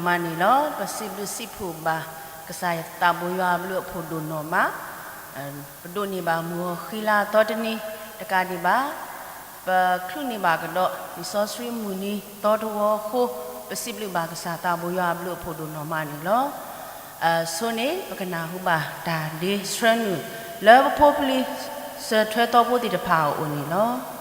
မးန့ၣ်လီၤ. ပစံးဘျုးစံးဖှိၣ်ဘၣ် ကစၢ်သးဘိယွၤအဘျုးအဖှိၣ်ဒိၣ်နီၢ်မး, ပဒိးန့ၢ်ဘၣ်မုၢ်ဂီၤဃံလၤသီတနံၤတကးဒံးဘၣ်, ပချုးန့ၢ်ဘၣ်ကဒီး လံာ်စီဆှံမုၢ်နံၤသီတဝီအဃိ, ပစံးဘျုးဘၣ်ကစၢ်သးဘိယွၤအဘျုးအဖှိၣ်ဒိၣ်နီၢ်မးန့ၣ်လီၤ. အဆိန့ၣ် ပကနၢ်ဟူဘၣ်တၢ်ဒ့ဆှၢနုာ်လၢပဖိပလံၤ စၢၤထွဲသီဖိသ့ၣ်တဖၣ်အအိၣ်န့ၣ်လီၤ.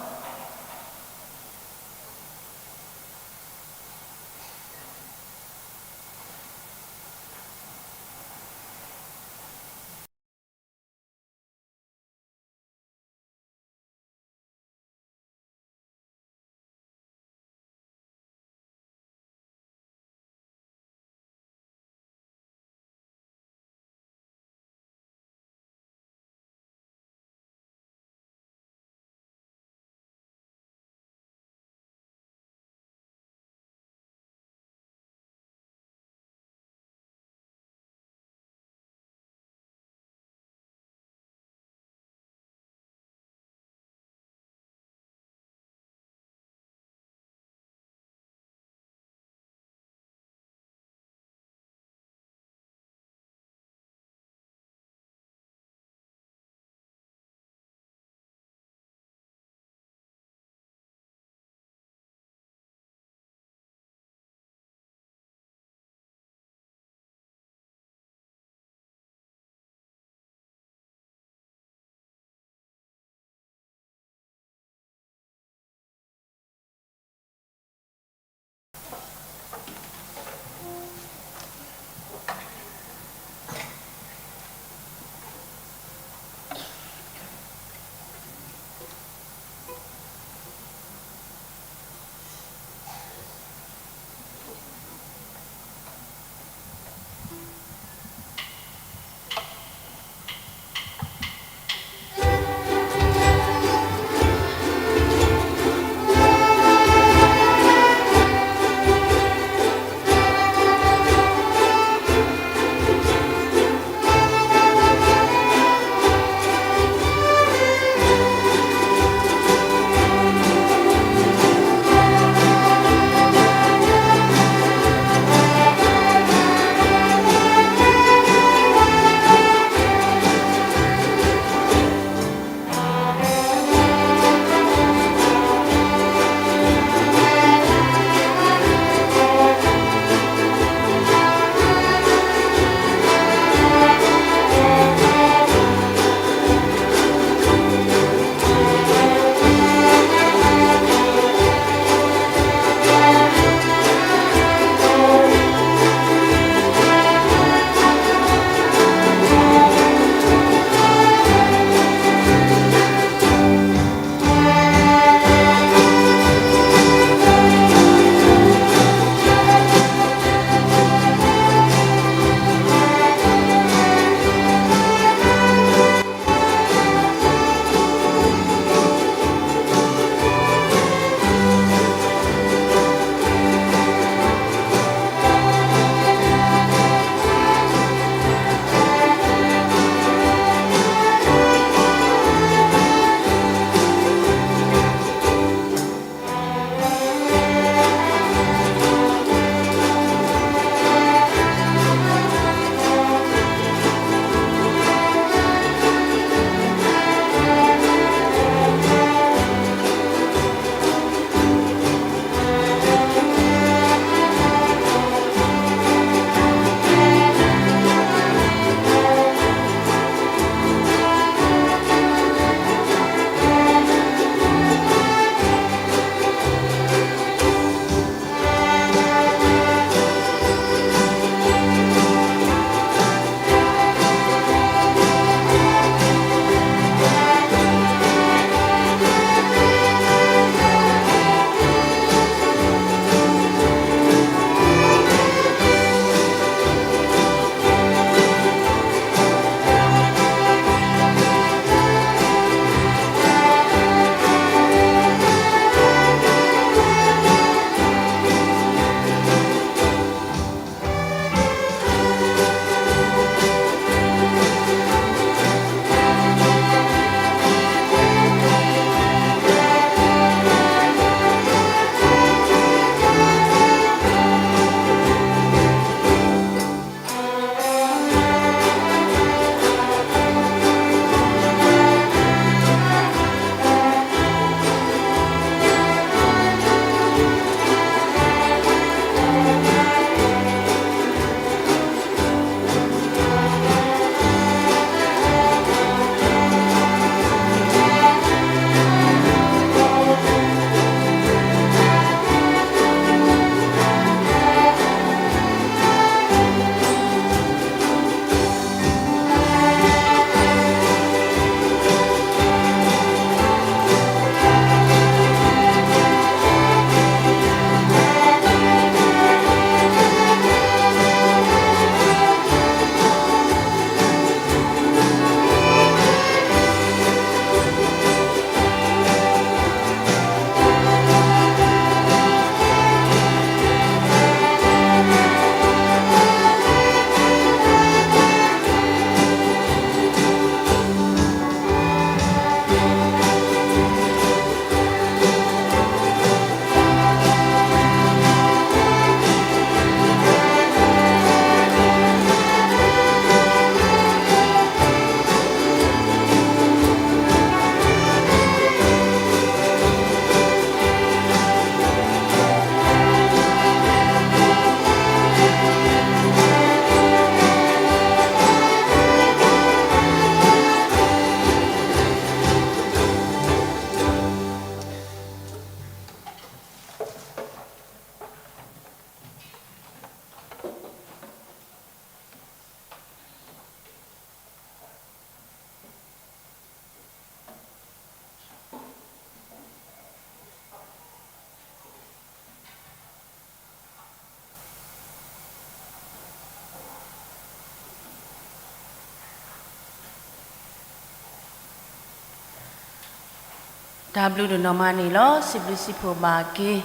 တၢ်ဘျုးဒိၣ်နီၢ်မးန့ၣ်လီၤ. စံးဘျုးစံးဖှိၣ်ဘၣ်က့ၤ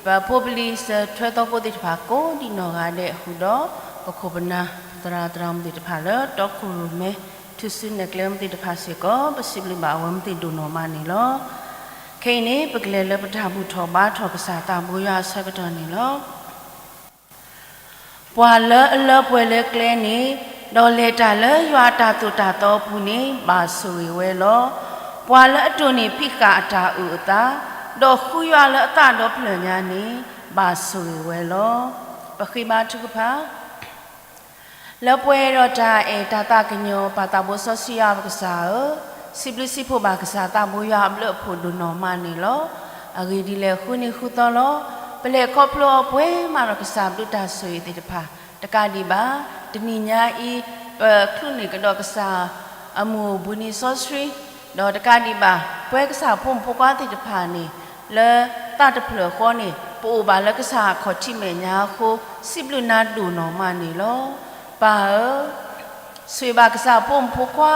ပဖိပလံၤစၢၤထွဲသီဖိသ့ၣ်တဖၣ်ကိးဒံးနီၢ်ဂၤဒဲးဃုာ်ဒီး ပခိၣ်ပနၢ် ပသရၣ်သရၣ်မုၣ်သ့ၣ်တဖၣ်လၢတီခိၣ်ရိၣ်မဲ ထူၣ်စုနဲၣ်ကျဲမုၢ်သ့ၣ်တဖၣ်စ့ၢ်ကီး ပစံးဘျုးဘၣ်အဝဲမုၢ်သ့ၣ်ဒိၣ်နီၢ်မးန့ၣ်လီၤ. ခဲအံၤန့ၣ် ပကလဲၤလၢပတၢ်ဘူၣ်ထီၣ်ဘါထီၣ်ကစၢ်သးဘိယွၤအဆၢကတီၢ်န့ၣ်လီၤ. ပှၤလၢအလၢပှဲၤလၢကျဲန့ၣ် ဒီးလဲၤတၢ်လၢယွၤအတၢ်သိၣ်တၢ်သီအပူၤန့ၣ် ဘၣ်ဆိၣ်ဂ့ၤဝဲလီၤ. ပှၤလၢအတိၢ်န့ၢ်ဖံးဃာ်အတၢ်အုၣ်အသး, ဒီးဃုယွၤလၢအသးဒီဖျၢၣ်ညါန့ၣ် ဘၣ်ဆိၣ်ဂ့ၤဝဲလီၤ. ပဃ့ဘါထုကဖၣ် လၢပှဲၤဒီးတၢ်အဲၣ်တၢ်သးကညီၤပၢ်သးဘိစီဆှံယွၤပကစၢ်ဧၢ, စံးဘျုးစံးဖှိၣ်ဘၣ်ကစၢ်သးဘိယွၤအဘျုးအဖှိၣ်ဒိၣ်နီၢ်မးန့ၣ်လီၤ. အဂ့ၢ်ဒ်လဲၣ်ဃုနံၤဃုသီလီၤ. ပလဲၤခီဖျိအီၤပှဲၤမးဒီးကစၢ်ဘျုးတၢ်ဆိၣ်ဂ့ၤသ့ၣ်တဖၣ်, တကးဒံးဘၣ် တနံၤညါအံၤ ပချုးန့ၢ်ကဒီးကစၢ်အမုၢ်အိၣ်ဘှံးနံၤစီဆှံ, ဒီးတကးဒံးဘၣ် ပှဲၤကစၢ်ဖိမုၣ်ဖိခွါသ့ၣ်တဖၣ်န့ၣ် လၢသးတဖျၢၣ်ဃီန့ၣ် ပအိၣ်ဘၣ်လၢကစၢ်အခီၣ်ထံးမဲာ်ညါအဃိ စံးဘျုးနၤဒိၣ်နီၢ်မးန့ၣ်လီၤ. ပၢ်ဧၢ, ဆိၣ်ဂ့ၤဘၣ်ကစၢ်ဖိမုၣ်ဖိခွါ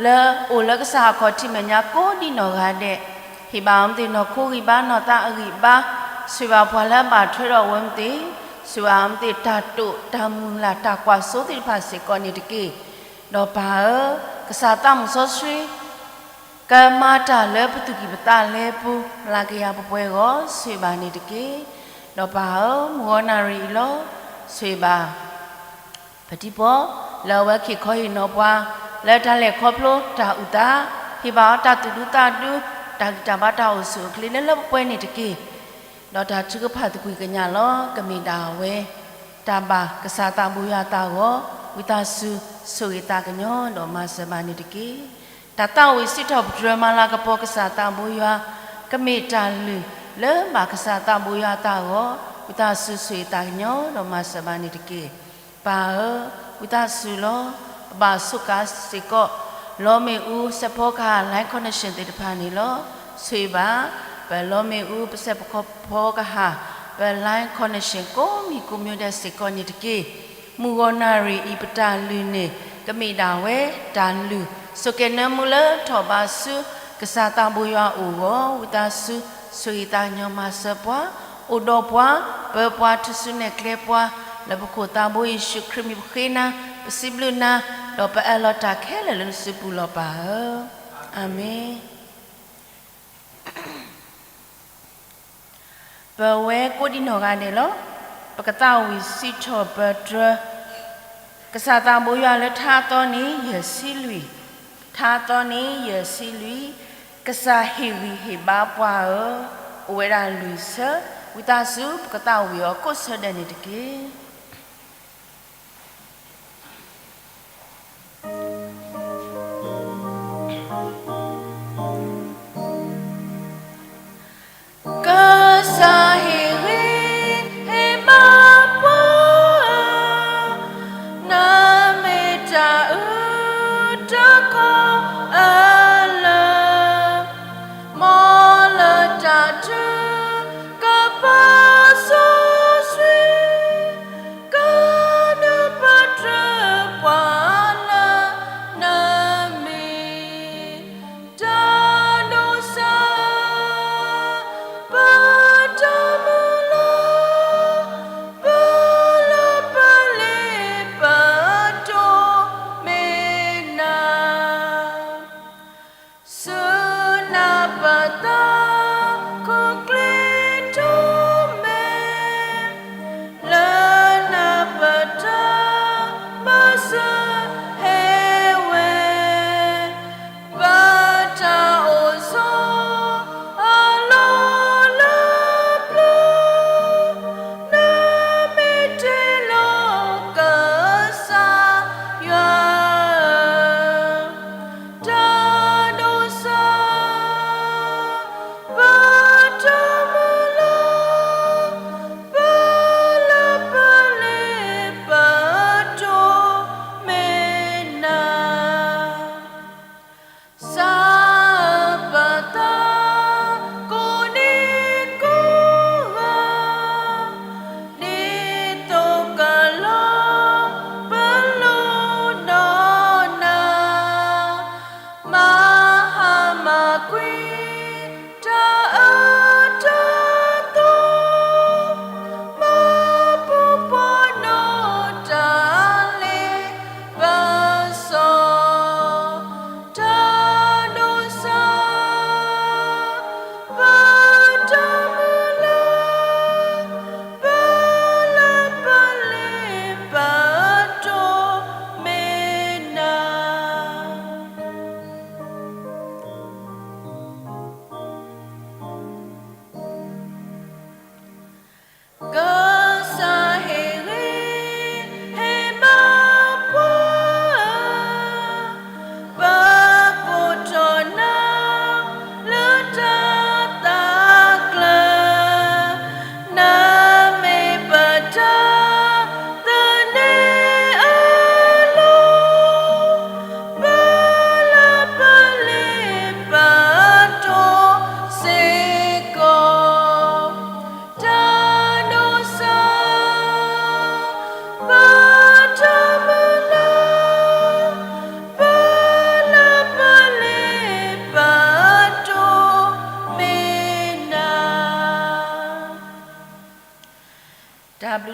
လၢအိၣ်လၢကစၢ်အခီၣ်ထံးမဲာ်ညါကိးဒံးနီၢ်ဂၤဒဲး, ဟ့ၣ်ဘၣ်အဝဲသ့ၣ်နီၢ်ခိဂံၢ်ဘါနီၢ်သးအဂံၢ်ဘါ, ဆိၣ်ဂ့ၤဘၣ်ပှၤလၢအဘၣ်ထွဲဒီးအဝဲသ့ၣ်, ဆိၣ်ဂ့ၤဘၣ်အဝဲသ့ၣ်တၢ်တိာ်တၢ်မုၢ်လၢ်တၢ်ကွၢ်စိသ့ၣ်တဖၣ်စ့ၢ်ကီးန့ၣ်တက့ၢ်. ဒီးပၢ်ဧၢ, ကစၢ်သးမုၣ်စီဆှံ ကမၤတၢ်လၢပသူၣ်ကံၢ်ပသးလဲပူၤ မၤလၤက့ၤယၤပှဲၤပှဲၤအဂီၢ် ဆိၣ်ဂ့ၤဘၣ်န့ၣ်တက့ၢ်. ဒီးပၢ်ဧၢ, မုၢ်ဂီၤနၣ်ရံၣ်အံၤလီၤ. ဆိၣ်ဂ့ၤဘၣ် ပထံပီ လၢအဝဲက့ၤခီဟ့ၣ်နီၤပှၤ လၢတၢ်လဲၤခီဖျိတၢ်အုၣ်သး, ဟ့ၣ်ဘၣ်အီၤတၢ်သူၣ်ဒူသးဒူ, တၢ်ဂံၢ်တၢ်ဘါတၢ်အိၣ်ဆူၣ်အိၣ်ချ့လၢလၢပှဲၤပှဲၤန့ၣ်တက့ၢ်. ဒီးတၢ်ထုကဖၣ်သကွံၢ်ကညးလီၤ. ကမ့ၢ်ဒၣ်ဝဲ တၢ်ဘၣ်ကစၢ်သးဘိယွၤအသးအဂီၢ်, ဝံသးစူၤ ဆိၣ်ဂ့ၤသးကညီၤဒီးမၤစၢၤဘၣ်န့ၣ်တက့ၢ်. တၢ်သးဝံၣ်စံးထီၣ်ပတြၢၤမၤလၤကပီၤကစၢ်သးဘိယွၤ, ကမ့ၢ်တၢ်လုၢ်လၢဘၣ်ကစၢ်သးဘိယွၤအသးအဂီၢ်, ဝံသးစူၤဆိၣ်ဂ့ၤသးကညီၤဒီးမၤစၢၤဘၣ်န့ၣ်တက့ၢ်. ပၢ်ဧၢ, ဝံသးစူၤလီၤ. ပဘၣ်ဆိးကါစ့ၢ်ကီး လီမ့ၣ်အူစဲးဖီကဟၣ် line connection သ့ၣ်တဖၣ်န့ၣ်လီၤ. ဆိၣ်ဂ့ၤဘၣ် ပလီမ့ၣ်အူပစဲးဖီကဟၣ်, ပ line connection ကိးမံၤကိးမံၤဒဲးစ့ၢ်ကီးန့ၣ်တက့ၢ်. မုၢ်ဂီၤနၣ်ရံၣ်အံၤပတၢ်လုၢ်န့ၣ် ကမ့ၢ်ဒၣ်ဝဲတၢ်လုၢ် ဆိၣ်ကဲၤနၢမူလၢထီၣ်ဘးဆူကစၢ်သးဘိယွၤအအိၣ်အဂီၢ်, ဝံသးစူၤ ဆိၣ်ဂ့ၤသးကညီၤမၤစၢၤပှၤ, အိၣ်ဒီးပှၤ, ပၢပှၤ ထူၣ်စုနဲၣ်ကျဲပှၤ, လၢပခိၣ်သးဘိယ့ၣ်ၡူးခရံာ်မံၤပဃ့နၤ, ပစံးဘျုးနၤ, ဒီးပအၢၣ်လီၤတၢ်ခဲလၢာ်လၢနစုပူၤလီၤပၢ်ဧၢ. အၤမ့ၣ်. ပဝဲကိးဒံးနီၢ်ဂၤဒဲးလီၤ. ပကသးဝံၣ်စံးထီၣ်ပတြၢၤ ကစၢ်သးဘိယွၤလၢထါအသီန့ၣ်ယဲၢ်ဆံလွံၢ်, ထါအသီန့ၣ်ယဲၢ်ဆံလွံၢ်, ကစၢ်ဟ့ၣ်ဂံၢ်ဟ့ၣ်ဘါပှၤဧၢ, အိၣ်ဝဲဒၣ်လွံၢ်ဆၢ, ဝံသးစူၤ ပကသးဝံၣ်အီၤကိးဆၢဒဲးန့ၣ်တက့ၢ်. ကစၢ်ဟ့ၣ်ဂံၢ်ဟ့ၣ်ဘါပှၤ, နမ့ၢ်တၢ်အုၣ်တၢ်ကီၢ်အလၢာ်, မ်လၢတၢ်ထုကဖၣ်စီဆှံ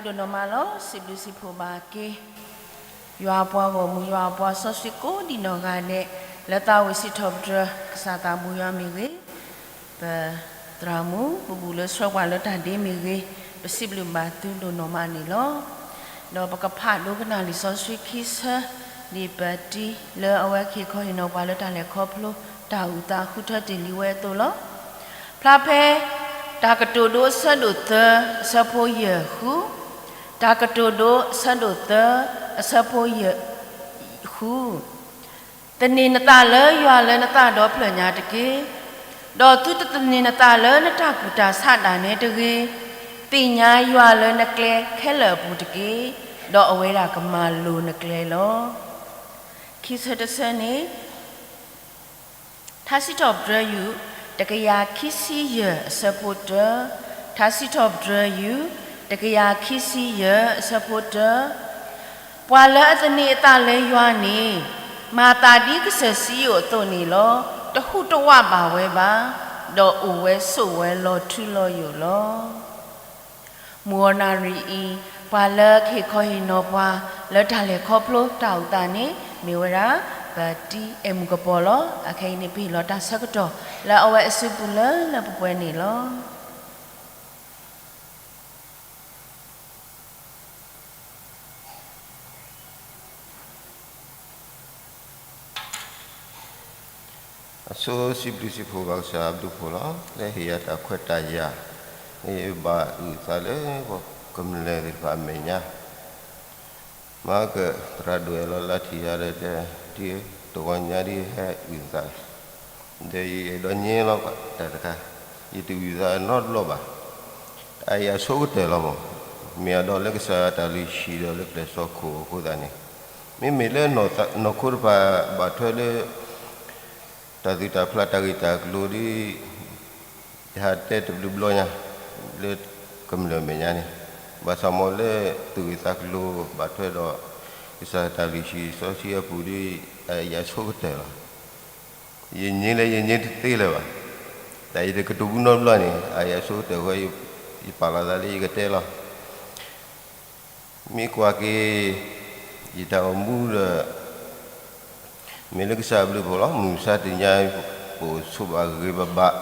ဒိၣ်နီၢ်မးလီၤ. စံးဘျုးစံးဖှိၣ်ဘၣ်က့ၤ ယွၤအပှၤဂီၢ်မုၢ် ယွၤအပှၤစီဆှံကိးဒံးနီၢ်ဂၤဒဲး လၢသးဝံၣ်စံးထီၣ်ပတြၢၤ ကစၢ်သးဘိယွၤမ့ၢ်ဂ့ၤ, ပသရၣ်မုၣ် ပဘူၣ်လၢဆှၢပှၤလၢတၢ်ဒ့မ့ၢ်ဂ့ၤ, ပစံးဘျုးဘၣ်သုဒိၣ်နီၢ်မးန့ၣ်လီၤ. ဒီးပကဖးဒိကနၣ်လံာ်စီဆှံခံဆၢ ဒ်ပတံၤလၢအဝဲကဟ့ၣ်ခီဟ့ၣ်နီၤပှၤလၢတၢ်လဲၤခီဖျိ တၢ်အုၣ်သးဃုထၢတ့ၢ်လံဝဲအသိးလီၤ. ဖျါဖဲ တၢ်ကတိၤဒိအဆၢဒိၣ်သၢ အဆၢဖိယဲၢ်ဃု, တၢ်ကတိၤဒိအဆၢဒိၣ်သၢ အဆၢဖိယဲၢ်ဃု, သန့ၤနသးလၢယွၤလၢနသးဒီဖျၢၣ်ညါတက့ၢ်. ဒီးသုတသန့ၤနသးလၢနတၢ်ကူၣ်တၢ်ဆးဒၣ်နဲတဂ့ၤ, သ့ၣ်ညါယွၤလၢနကျဲခဲလၢာ်အပူၤတက့ၢ်, ဒီးအဝဲဒၣ်ကမၤလိၤနကျဲလီၤ. ခံဆၢတဆၢန့ၣ် ထါစံးထီၣ်ပတြၢၤယုၢ် တကယၤခံဆံယဲၢ်အဆၢဖိတၢ, ထါစံးထီၣ်ပတြၢၤယုၢ် တကယၤခံဆံယဲၢ်အဆၢဖိတၢ, ပှၤလၢအသန့ၤအသးလၢယွၤန့ၣ် မၤသးဒ်ကစၢၢ်စံယိၣ်အသိးန့ၣ်လီၤ. တဟူးတဝးဘၣ်ဝဲဘၣ်, ဒီးအိၣ်ဝဲဆိးဝဲလီၤထူလီၤယိာ်လီၤ. မုၢ်ဂီၤနၣ်ရံၣ်အံၤ ပှၤလၢကဟ့ၣ်ခီဟ့ၣ်နီၤပှၤ လၢတၢ်လဲၤခီဖျိတၢ်အုၣ်သးန့ၣ် မ့ၢ်ဝဲဒၣ် ပတံၤအဲၣ်မုၢ်ကပီၤလီၤ. အခဲအံၤန့ၣ် ပဟ့ၣ်လီၤတၢ်ဆၢကတီၢ် လၢအဝဲအစုပူၤလၢလၢပှဲၤပှဲၤန့ၣ်လီၤ. အဆိစံးဘျုးစံးဖှိၣ်ဘၣ်ကစၢ်အဘျုးဖှိၣ်လီၤ. လၢဟ့ၣ်ယၤတၢ်ခွဲးတၢ်ယာ် လၢယဘၣ်အုၣ်သးလၢပှၤကမျၢၢ်သ့ၣ်တဖၣ်အမဲာ်ညါ, မၤကသရၣ်ဒိၣ်အဲၣ်လီၤလၢထံၣ်ယၤဒီးတဲ ဒ်တဂီၤညါဒ်ဟဲအုၣ်သး ဒီးယအဲၣ်ဒိးညါလီၤဘၣ်တၢ်တခါ, ယတအုၣ်သးနီတဘျီဘၣ်. အယၤဆိကတၢၢ်လီၤမး, မ့ၢ်အဒီးလၢကစၢ်တၢ်လုၢ်ဟံၣ်ဒီးလၢကျဲးစၢးခိၣ်အဃိသတးန့ၣ်, မ့မ့ၢ်လၢနီၢ်ခိတဖၣ်ဘၣ်ထွဲလၢ တၢ်သူၣ်တၢ်ဖျးတၢ်ဂ့ၢ်တၢ်ကျိၤဒ် ယဟးတဲတဘျုးဘျီညါ လၢကမျၢၢ်မဲာ်ညါန့ၣ်, ဘၣ်ဆၣ်မ့ၢ်လၢသူၣ်ဂ့ၢ်သးကျိၤဘၣ်ထွဲဒီး ကစၢ်တၢ်လုၢ်ဟံၣ်စီဆှံအပူၤဒ် အယၤဆိကတၢၢ်လီၤ. ယညါလၢယညါတသ့လၢၤဘၣ်. တၢ်အံၤတကတိၤဘူးနီတဘျီန့ၣ် အယၤဆိကတၢၢ်ဝဲ ယပာ်လီၤသးလၢယကတဲလီၤ. မ့ၢ်ကွၢ်က့ၤ ယတၢ်အိၣ်မူဒီး မ့ၢ်လၢကစၢ်အဘျုးဖှိၣ်လီၤ. မုၢ်မဆါတနံၤညါ ပအိၣ်ဆိးဘၣ်ဂ့ၤဘၣ်ဘၣ်,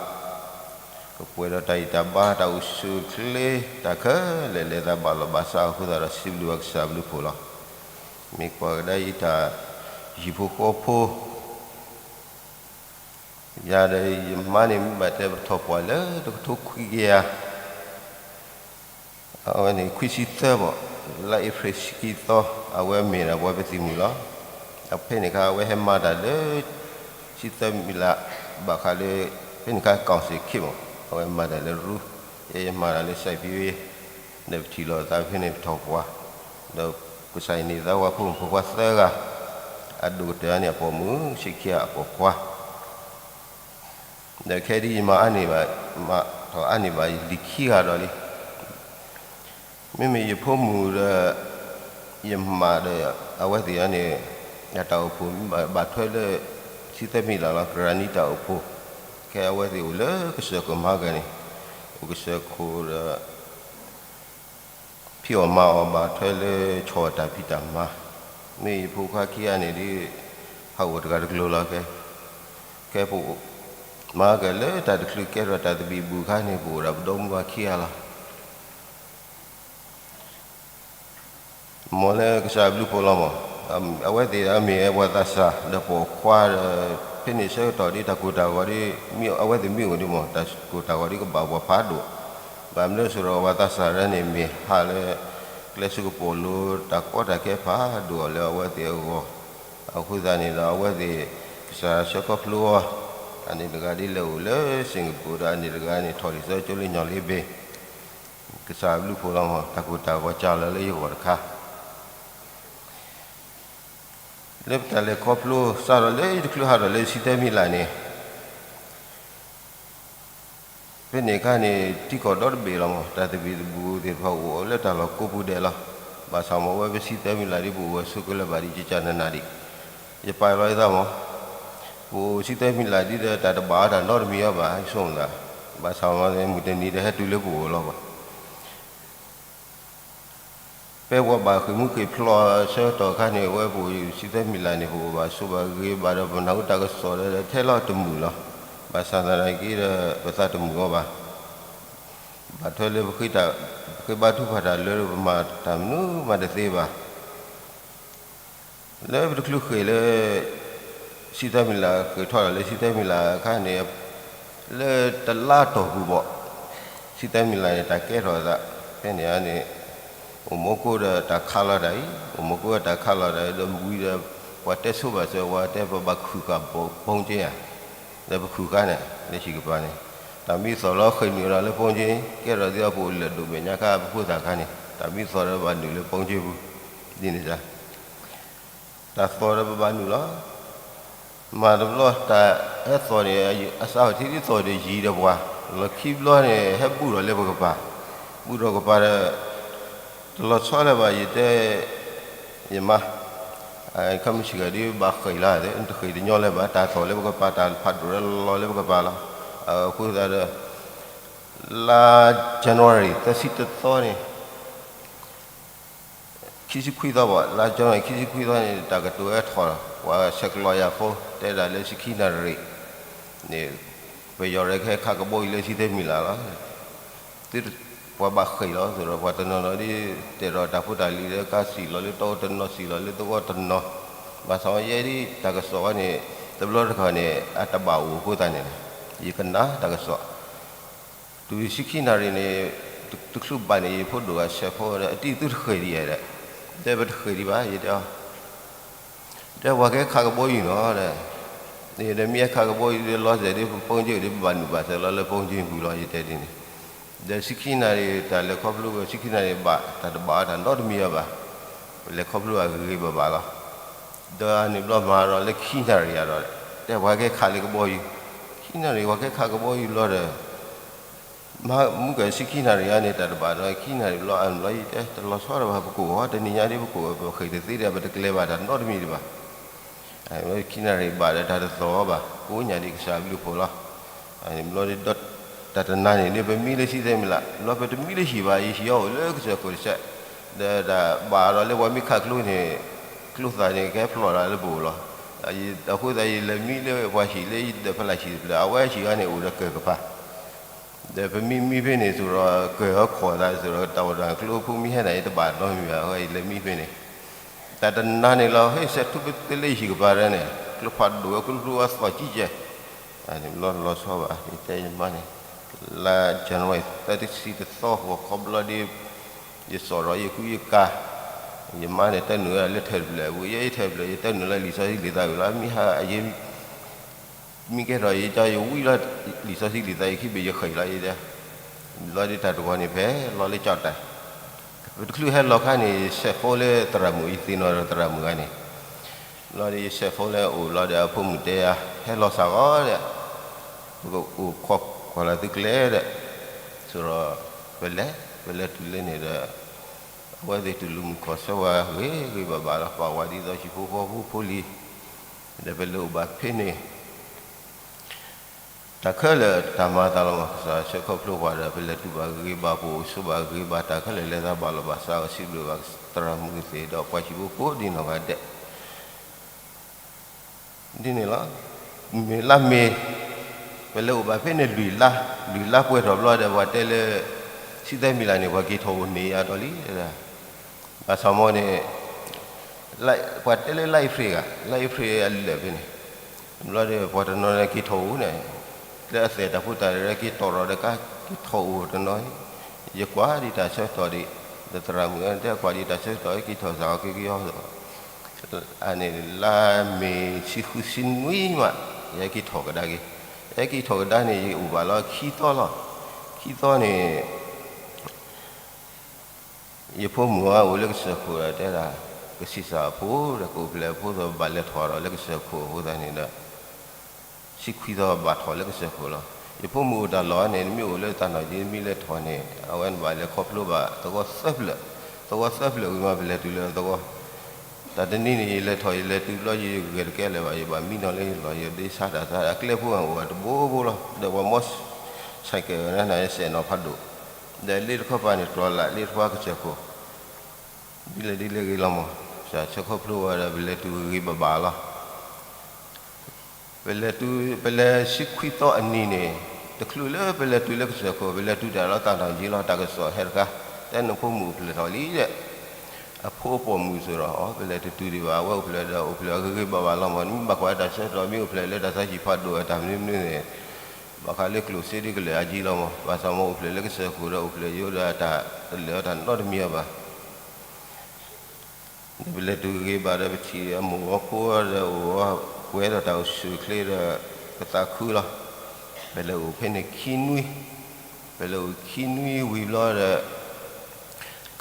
ကပှဲၤဒီးတၢ်အံၣ်တၢ်ဘါ တၢ်အိၣ်ဆူၣ်အိၣ်ချ့ တၢ်ခဲလၢာ်လဲၤသးဘၣ်လီၤဘၣ်စးအဃိသတးဒီး စံးဘျုးဘၣ်ကစၢ်အဘျုးဖှိၣ်လီၤ. မ့ၢ်ကွၢ်ကဒါယတၢ်ဟံၣ်ဖိဃီဖိ ယၤဒီးယမါန့ၣ် မ့ၢ်ဘၣ်တဲပထီၣ်ပှၢ်လၢတကထိခွံကယၤ အဝဲန့ၣ် ခွံဆံသၢဘၣ်, လါအ့ဖြ့ၣ်ဆံခံသီ အဝဲမ့ၢ်ဒၣ်ပှၤပသံၣ်မုၣ်လီၤ. အဖဲန့ၣ်အခါ အဝဲဟဲမၤတၢ်လၢ ဆံသၢမံးလး ဘၣ်ဃးလၢ ဖဲန့ၣ်အခါ ကောင်စစ်ခေတ်မး အဝဲမၤတၢ်လၢရူ ယဲယမၤတၢ်လၢ စိုက်ပျိုးရေး ဒီးပထံၣ်လိာ်သးဖဲန့ၣ်ပထီၣ်ပှၢ်, ဒီးကစၢ်အံၤန့ၣ်သးဝဲဖိမုၣ်ဖိခွါသၢဂၤ, အဒိၣ်ကတၢၢ်န့ၣ်အပိာ်မုၣ် ဆံခံဂၤအပိာ်ခွါ ဒီးခဲဒ်ယမၤအါန့ၢ်ဘၣ်, မၤထီၣ်အါန့ၢ်ဘၣ်ယလံၤခံဂၤဒီးလံ. မ့မ့ၢ်ယဖိမုၣ်ဒီး ယမါဒီး အဝဲသ့ၣ်အံၤန့ၣ် အတၢ်အိၣ်ဖှိၣ်မ့ၢ်ဘၣ်ထွဲလၢ ဆံသၢမံးလးလီၤ ကရၤနံတၢ်အိၣ်ဖှိၣ်, ခဲအဝဲသ့ၣ်အိၣ်လၢကစၢၢ်ကမၤကန့ၣ်, အိၣ်ကစၢၢ်ခိၣ်ဒီး ဖံးအီၣ်မၤအီၣ်ဘၣ်ထွဲလၢဆီၣ်တၢ်ဖံးတၢ်မၤ, မ့ၢ်ယဖိခွါခံဂၤန့ၣ်ဒ် ဟးအိၣ်တဂၤတကျိၤလီၤကဲ, ကဲပအိၣ်, မၤကလၢတၢ်တချုးကဲထီၣ်တၢ်သဘံၣ်ဘုၣ်ခါန့ၣ် ပအိၣ်ဒီးပဒီမါခံဂၤလီၤ. မ်လၢကစၢ်ဘျုးဖှိၣ်လီၤမး, အဝဲသ့ၣ်အမ့ၢ်ပှၤသးစၢ် ဒီးပိာ်ခွါဒီး ဖဲန့ၣ်ဆၢကတီၢ်ဒ်တၢ်ကိၢ်တၢ်ဂီၤဒ် အဝဲသ့ၣ်မ့ၢ်အိၣ်ဒ်မး တၢ်ကိၢ်တၢ်ဂီၤဒ်ကဘၣ်ပှၤဖးဒိၣ်, ဘၣ်မနုၤအဃိဒီးပှၤသးစၢ်ဒၣ်န့ၣ် မ့ၢ်ဟးလၢ ကျဲစူးကပိာ်လိၤ တၢ်ကီတၢ်ခဲဖးဒိၣ်အီၤလၢအဝဲသ့ၣ်အဂီၢ်, အဃိသတးန့ၣ်ဒီးအဝဲသ့ၣ် ကစၢ်ဆှၢခီဖျိအီၤ, အန့ၣ်တဂၤဒ်လဲၣ်အိၣ်လၢ စ့ၣ်ကပူၤဒီး အန့ၣ်တဂၤန့ၣ် ထီၣ်လံာ်စီဆှံကၠိလၢညီၣ်လ့ဘ့ၣ် ကစၢ်ဘျုးဖှိၣ်လီၤမး တၢ်ကိၢ်တၢ်ဂီၤကၢ်လီၤလၢယဂီၢ်တခါ, လၢပတၢ်လဲၤခီဖျိစးထီၣ်လၢယတချုးဟးထီၣ်လၢဆံသၢမံးလးန့ၣ်, ဖဲန့ၣ်အခါန့ၣ် ထံကီၢ်ဒီတဘ့ၣ်လီၤမး တၢ်သဘံၣ်သဘုၣ်သ့ၣ်တဖၣ်အိၣ်လၢတၢ်လီၢ်ကိးပူၤဒဲးလီၤ. ဘၣ်ဆၣ်မ့ၢ်ဝဲပဆံသၢမံးလးဒ်ပအိၣ်ဝဲဆိးကလၢၤဘၣ်ဒ်ကကနနၤဒံး, ယပာ်လီၤယသးမး, ပအိၣ်ဆံသၢမံးလးဒ်ဒီးတၢ်တဘၣ်အီၤတၢ်နီတမံၤအီၤဘၣ် ယဆိကမိၣ်သး, ဘၣ်ဆၣ်မ့ၢ်မုၢ်တနံၤဒီးဟဲတုၤလၢပအိၣ်လီၤဘၣ်. ကဲပှၤဘၣ်ဃ့ၢ်မူဃ့ၢ်ဖျိးဆၢကတီၢ်အခါန့ၣ် အဝဲပအိၣ်ဆံသၢမံၤလးန့ၣ် ပအိၣ်ဘၣ်ဆိးဘၣ်ဂ့ၤဘၣ်ဒီး ပနၢ်ဟူတၢ်ကစီၣ်ဒီးထဲလီၤတမုာ်လီၤ. ဘၣ်ဆၣ်သနာ်က့ဒီး ပသးတမုာ်အီၤဘၣ်. ဘၣ်ထွဲလၢပဃ့ဘါထုကဖၣ်တၢ်လၢပမၤတၢ်မနုၤမးတသ့ဘၣ်. လၢပတချုးဃ့ၢ်လၢ ဆံသၢမံၤလး ဃ့ၢ်ထီၣ်ဒီးလၢဆံသၢမံၤလးအခါန့ၣ် လၢတလါတီၢ်ပူၤဘၣ် ဆံသၢမံၤလးန့ၣ် တၢ်ကဲထီၣ်အသး ဖဲန့ၣ်န့ၣ် အိၣ်မူကိးဒီးတၢ်ခးလီၤတၢ်အံၤ အိၣ်မူကိးဒီးတၢ်ခးလီၤတၢ်အံၤ ဒီးဝံၤဒီး ပှၤတဲဆိဘၣ်စၢၤ ပှၤတဲပဘၣ်ခုၣ်ကၣ်ဘီဘီက့ဧါ လၢပခုၣ်ဃါန့ၣ် လၢဟံၣ်ကပၤန့ၣ် တၢ်မံသီၣ်လီၤဃ့ၢ်နုာ်ဒီးလၢဘီက့ ကဲထီၣ်သ့အပူၤလၢာ်ဒိၣ်မဲာ်ညါခါ ပဖိသၣ်ခါန့ၣ် တၢ်မံသီၣ်ဒီးဘၣ်နုာ်လၢဘီက့ပူၤ ဒ်န့ၣ် တၢ်သီၣ်ဒီးပဘၣ်နုာ်လီၤ. မၤတဘျီတၢ်ဟဲသီၣ်န့ၣ် အစးထီၣ်ထံဒ်သီၣ်ဒီးယံၤဒီးပှၤ လီၢ်ခံဘျီန့ၣ် ဟဲဘူၣ်ထီၣ်လၢပကပၤ ဘူၣ်ထီၣ်ကပၤဒီး တလီၤဆီလၢၤဘၣ် ယတဲ ယမါ ခီမုၢ်ဆ့ၣ်ဂၤဒ်ဘၣ်ဃ့ၢ်လီၤ တဃ့ၢ်တညီလၢၤဘၣ် တၢ်သီၣ်လၢပကပၤ တၢ်ဖးဒိၣ်လီၤလၢပကပၤလီၤ. အဃိသတးဒီး လါ January သၢဆံတသီန့ၣ် ခံဆံခွံသီဘၣ် လါ January ခံဆံခွံသီန့ၣ် တၢ်ကတိၤဟဲထီၣ် ပှၤဆဲးကျိးယၤဖိ တဲဒၣ်လၢဆံခံနၣ်ရံၣ်န့ၣ် ပယီၤရဲၣ်ကဟဲခးကဘီယူၤလၢဆံသၢမံၤလးလီၤ. ပှၤဘၣ်ဃ့ၢ်လီၤသိးဒီး ပှၤတနီၤနီၤဒ် တဲာ်ဒီးတၢ်ဖိတၢ်လံၤလၢကါစံၣ်လီၤလၢတီတနီၤ စံၣ်လီၤလၢသဝီတနီၤ ဘၣ်ဆၣ်ဝဲယဲဒ်တၢ်ကစီၣ်ဝဲန့ၣ် တဘျီတခီၣ်န့ၣ် အတဘၣ်အိၣ်အဃိသတးန့ၣ် ယကနၣ်တၢ်ကစီၣ် တုၤဆံခံနၣ်ရံၣ်န့ၣ် တချုးဘၣ်န့ၣ် ယဖိဒိၣ်ဂၤဆဲးဖိဒီး အတံၤသုတဃ့ၢ်ဒံးဧါဒီး တဲပတဃ့ၢ်ဒံးဘၣ် ယတဲအီၤ ဒီးပှၤကဟဲခးကဘီယူၤနီၤဒီး ဒီးမ့ၢ်ဟဲခးကဘီယူၤဒီး လီၤစဲၤဒ်ပဘီက့ဒီး ပဘၣ်နုာ်ဘၣ်စၢၤလီၤလၢဘီက့ပူၤလီၤ ယတဲဒ်န့ၣ် ဒီးဆံခံနၣ်ရံၣ်တၢ်လဲၤခီဖျိ ဆံခံနၣ်ရံၣ်ဘၣ် တၢ်တဘၣ်အီၤတၢ်နီတမံၤအီၤဘၣ် ပလဲၤခီဖျိအဂ့ၤဂ့ၤဘၣ်ဘၣ်လီၤ. ဒီးန့ၣ်ဘျီမၤဒီးလၢခံနၣ်ရံၣ်အဒီး တဲပှၤကဟဲခးလၢကဘီယူၤ ခံနၣ်ရံၣ်ပှၤကဟဲခးကဘီယူၤလီၤဒီး မုၢ်ကဆံခံနၣ်ရံၣ်အန့ၣ် တၢ်တဘၣ်ဒီး ခံနၣ်ရံၣ်ဘျီအဘျီ ယတဲ တလီၤဆီဒီးဘၣ် ပကိၢ်အီၤ တနံၤညါဒ်ပကိၢ် ပဃ့ၢ်တသ့ဒီး ပတကျဲၤဘၣ်တၢ်နီတမံၤဒံးဘၣ်. ခံနၣ်ရံၣ်ဘၣ်ဒီး တၢ်တသီၣ်ဘၣ် ကိးညါဒ်ကစၢ်ဘျုးဖှိၣ်လီၤ. ဘျီဒီး တၢ်တနၤန့ၣ်ဒ်ပမံလၢဆံသၢမံၤလး ဘျီပတမံလၢဟံၣ်ဘၣ် ယဟံၣ်အီၤအိၣ်လၢကစၢၢ်ခိၣ်တစဲး ဒီးတၢ်ဘၣ်ဒီးလၢပှၤမ့ၢ်ခးကျိန့ၣ် ကျိသၣ်န့ၣ် ကဟဲဖျိးလၢပအိၣ်လီၤ. အဃိသတး ယလဲၤမံလၢပှၤဟံၣ်လၢယဒီးဖဲလၢဟံၣ်တဖျၢၣ် အဝဲဟံၣ်အီၤန့ၣ် အိၣ်ဒီးကၢၢ်ကပၤ ဒီးပမံမံဖဲန့ၣ်သိးဒီး ကၢၢ်အခိၣ်သးသိးဒီး တၢ်အိၣ်တၢ်ကျိဖိမံဟဲန့ၣ် ယတဘၣ်နီတမံၤဘၣ် အဝဲယလဲၤမံဖဲန့ၣ် တၢ်တနၤန့ၣ်လီၤ ဟဲဆဲးထူပသ့လၢယဟံၣ်ကပၤဒီးန့ၣ် ကျိဖးဒိၣ်ဝဲကျိကျိအသီၣ်ကံကဲ လီၤလီၤဆီဘၣ် ယတဲယမါန့ၣ် လါ January သၢဆံတသီ ဂီၤခီဘျီဒီး ယစိာ်ဒီးယကူယကၤ ယမါန့ၣ် တၢ်နုာ်လၢထၢၣ်တဖျၢၣ်အပူၤ ယဲယထၢၣ်တဖျၢၣ် ယတၢ်နုာ်လၢလံာ်စီဆှံလံာ်သးဝံၤလီၤ မ့ၢ်ဟါအယဲ မ့ၢ်ကဲထီၣ်ယကၠီယဝံလီၤ လံာ်စီဆှံလံာ်သးယခံဘ့ၣ် ယဃ့ၢ်လီၤယတဲ လီၤဒ်တၢ်တဂီၤန့ၣ် ဖဲလီၤလၢကၠီၣ်တဲၣ် ပတချုးဟဲလီၤခါန့ၣ် ယဆဲးဖိလၢသရၣ်မုၣ် ယသ့ၣ်နီၣ်ဒီးသရၣ်မုၣ်ဂၤန့ၣ် လီၤဒီးယဆဲးဖိလၢအိၣ်လီၤဒီးအဖိမုၣ်တဲယၤ ဟဲလီၤစးဂီၤဒီး ပကအိၣ်ခိးကွၢ်လီၤသုကျဲဒီး သိးဒီး ပလဲၤ ပလဲၤတုၤလၢန့ၣ်ဒီး အဝဲသ့ၣ်တူၢ်လိာ်မုာ်ခီၣ်ဆၢဝဲဂ့ၤဂ့ၤဘၣ်ဘၣ်လီၤ ပာ်ဝဲဒ်သိးဟံၣ်ဖိဃီဖိဖိလံၤ ဒီးပလဲၤအိၣ်ဘၣ်ဖဲန့ၣ် တၢ်ခဲလၢာ်တၢ်မၤအသးလီၤမး ကစၢ်ဆၢခီဖျိပှၤဒီး ပလဲၤတုၤဘၣ်ဂ့ၤဘၣ် ပအိၣ်ဆိးဘၣ်ဂ့ၤဘၣ် တၢ်ခဲလၢာ်လဲၤသးဘၣ်လီၤဘၣ်စး စံးဘျုးဘၣ်သရၣ်မုၣ်သ့ၣ်ဒီးပှၤဟံၣ်ဖိကိးဒ်နီၢ်ဂၤဒဲး ဒ်န့ၣ်လီၤ. မ့ၢ်လါမ့ၤ ပလဲၤအိၣ်ဘၣ်ဖဲန့ၣ်လွံၢ်လါ လွံၢ်လါပှဲၤထီၣ်ဘျီဒီး ပှၤတဲလၢ ဆံသၢမံၤလးန့ၣ် ပှၤက့ၤထီၣ်အိၣ်န့ၢ်အါတီၢ်လံ ဘၣ်ဆၣ်မ့ၢ်န့ၣ် ပှၤတဲလၢလါအ့ဖြ့ၣ်ဂ့ၤ လါအ့ဖြ့ၣ်အလၢာ်ဖဲန့ၣ် ဘျီဒီး ပှၤတနီၤန့ၣ်က့ၤထီၣ်အိၣ်န့ၣ် လၢအသဲၣ်တၢ်ဖိတၢ်လံၤက့ၤတီၢ်ထီၣ်ဒီးကါ က့ၤထီၣ်အိၣ်တနီၤ ယကွၢ်ဒံးတၢ်ဆၢကတီၢ်ဒံး ဒီးသရၣ်မုၣ်တဲကွၢ်ဒံးတၢ်ဆၢကတီၢ် က့ၤထီၣ်စးအီၤက့ၤက့ၤအီၤ အန့ၣ် လါမ့ၤဆံဃုဆံနွံမး ယဟဲက့ၤထီၣ်ကဒါက့ၤ ယဟဲက့ၤထီၣ်ကဒါန့ၣ် ယအိၣ်ဘၣ်လီၤခံသီလီၤ. ခံသီန့ၣ် ယဖိမုၣ်အအိၣ်လၢကစၢၢ်ခိၣ်ဒီးတဲဒၣ် ကဆံးစၢ်အဖိဒီး ကအိၣ်ဖျဲၣ်အဖိသီး ဘၣ်လဲၤထီၣ်ဒီးလၢကစၢၢ်ခိၣ်အဃိသတးန့ၣ်ဒီး ဆံခွံသီဘၣ်ထီၣ်လၢကစၢၢ်ခိၣ်လီၤ. ယဖိမုၣ်အိၣ်တၢ်လီၢ်န့ၣ် နမ့ၢ်အိၣ်လၢတၢ်နီၢ်ကီၢ် မ့ၢ်လဲၤထီၣ်န့ၣ် အဝဲန့ၣ်ဘၣ်လဲၤခီဖျိဘၣ်သဝီသၢဖျၢၣ်, သဝီသၢဖျၢၣ်ဝံၤမး ပလဲၤတုၤလၢသဝီ တၢ်တနံၤန့ၣ် ယလဲၤထီၣ်ယလဲၤတုၤဘျီ ယဂဲၤတကဲလၢၤဘၣ် ယဘၣ်မံနီၤလၢယလီၢ် ယဒ့ဆါတၢ်သး အကျဲဖိအိၣ်တဘိဘိလီၤ. ဒီးပှၤမီ ဆိုင်ကယ် နစဲးနီၤဖးဒိၣ်, ဒီးလ့တခီပၤန့ၣ် ကျီလၢ်လ့တခီကစၢၢ်ခိၣ် ဒ်လဲၣ်ဒ်လဲၣ်ဂ့ၤလီၤမး, ကစၢ်ဆၢခီဖျိဝဲဒီး ပလဲၤတုၤဂ့ၤဂ့ၤဘၣ်ဘၣ်လီၤ. ပလဲၤတုၤ ပလဲၤဆံခွံသီအနံၤန့ၣ်, တချုးလၢပလဲၤတုၤလၢကစၢၢ်ခိၣ် ပလဲၤတုၤတၢ်လီၤတၢ်နီၢ်ကံလီၤ တၢ်ကစီၣ်ဟဲတခါ, တဲနဖိမုၣ်အိၣ်ဖျဲၣ်ထီၣ်လံဒီး အဖိပိာ်မုၣ်စ့ၢ်ဒီး အီၤ ပလဲၤတတုၤဒံးဘၣ်, အဝဲအိၣ်ဖျဲၣ်ဒီး အိၣ်ဖျဲၣ်ဂ့ၤဂ့ၤဘၣ်ဘၣ်လီၤမး, မ့ၢ်ဘၣ်ကွၢ်တၢ်ဆၢကတီၢ် မ့ၢ်အိၣ်ဖျဲၣ်လၢတၢ်ဆါဟံၣ်ဖးဒိၣ်အတၢ်မနုၤမနုၤန့ၣ်, ဘၣ်ဃးလၢကျိၣ်စ့ဒ်ကလဲာ်အကံလီၤမး, ဘၣ်ဆၣ်မ့ၢ်အိၣ်ဖျဲၣ်လၢကစၢၢ်ခိၣ်ဒီး အိၣ်ဖျဲၣ်ယိဒီးတၢ်တလဲၤအီၤတၢ်နီတမံၤအီၤဘၣ်. ဒီးပလဲၤတုၤဂ့ၤဘၣ်ဒီး ပထံၣ်အမိၢ်အဖိဒီးအိၣ် ပှဲၤဒီးတၢ်အိၣ်ဆူၣ်အိၣ်ချ့ဒီး ပသးခုလီၤ. ပလဲၤအိၣ်ဖဲန့ၣ်ခံနွံ, ပလဲၤအိၣ်ခံနွံဝံၤဘျီဒီး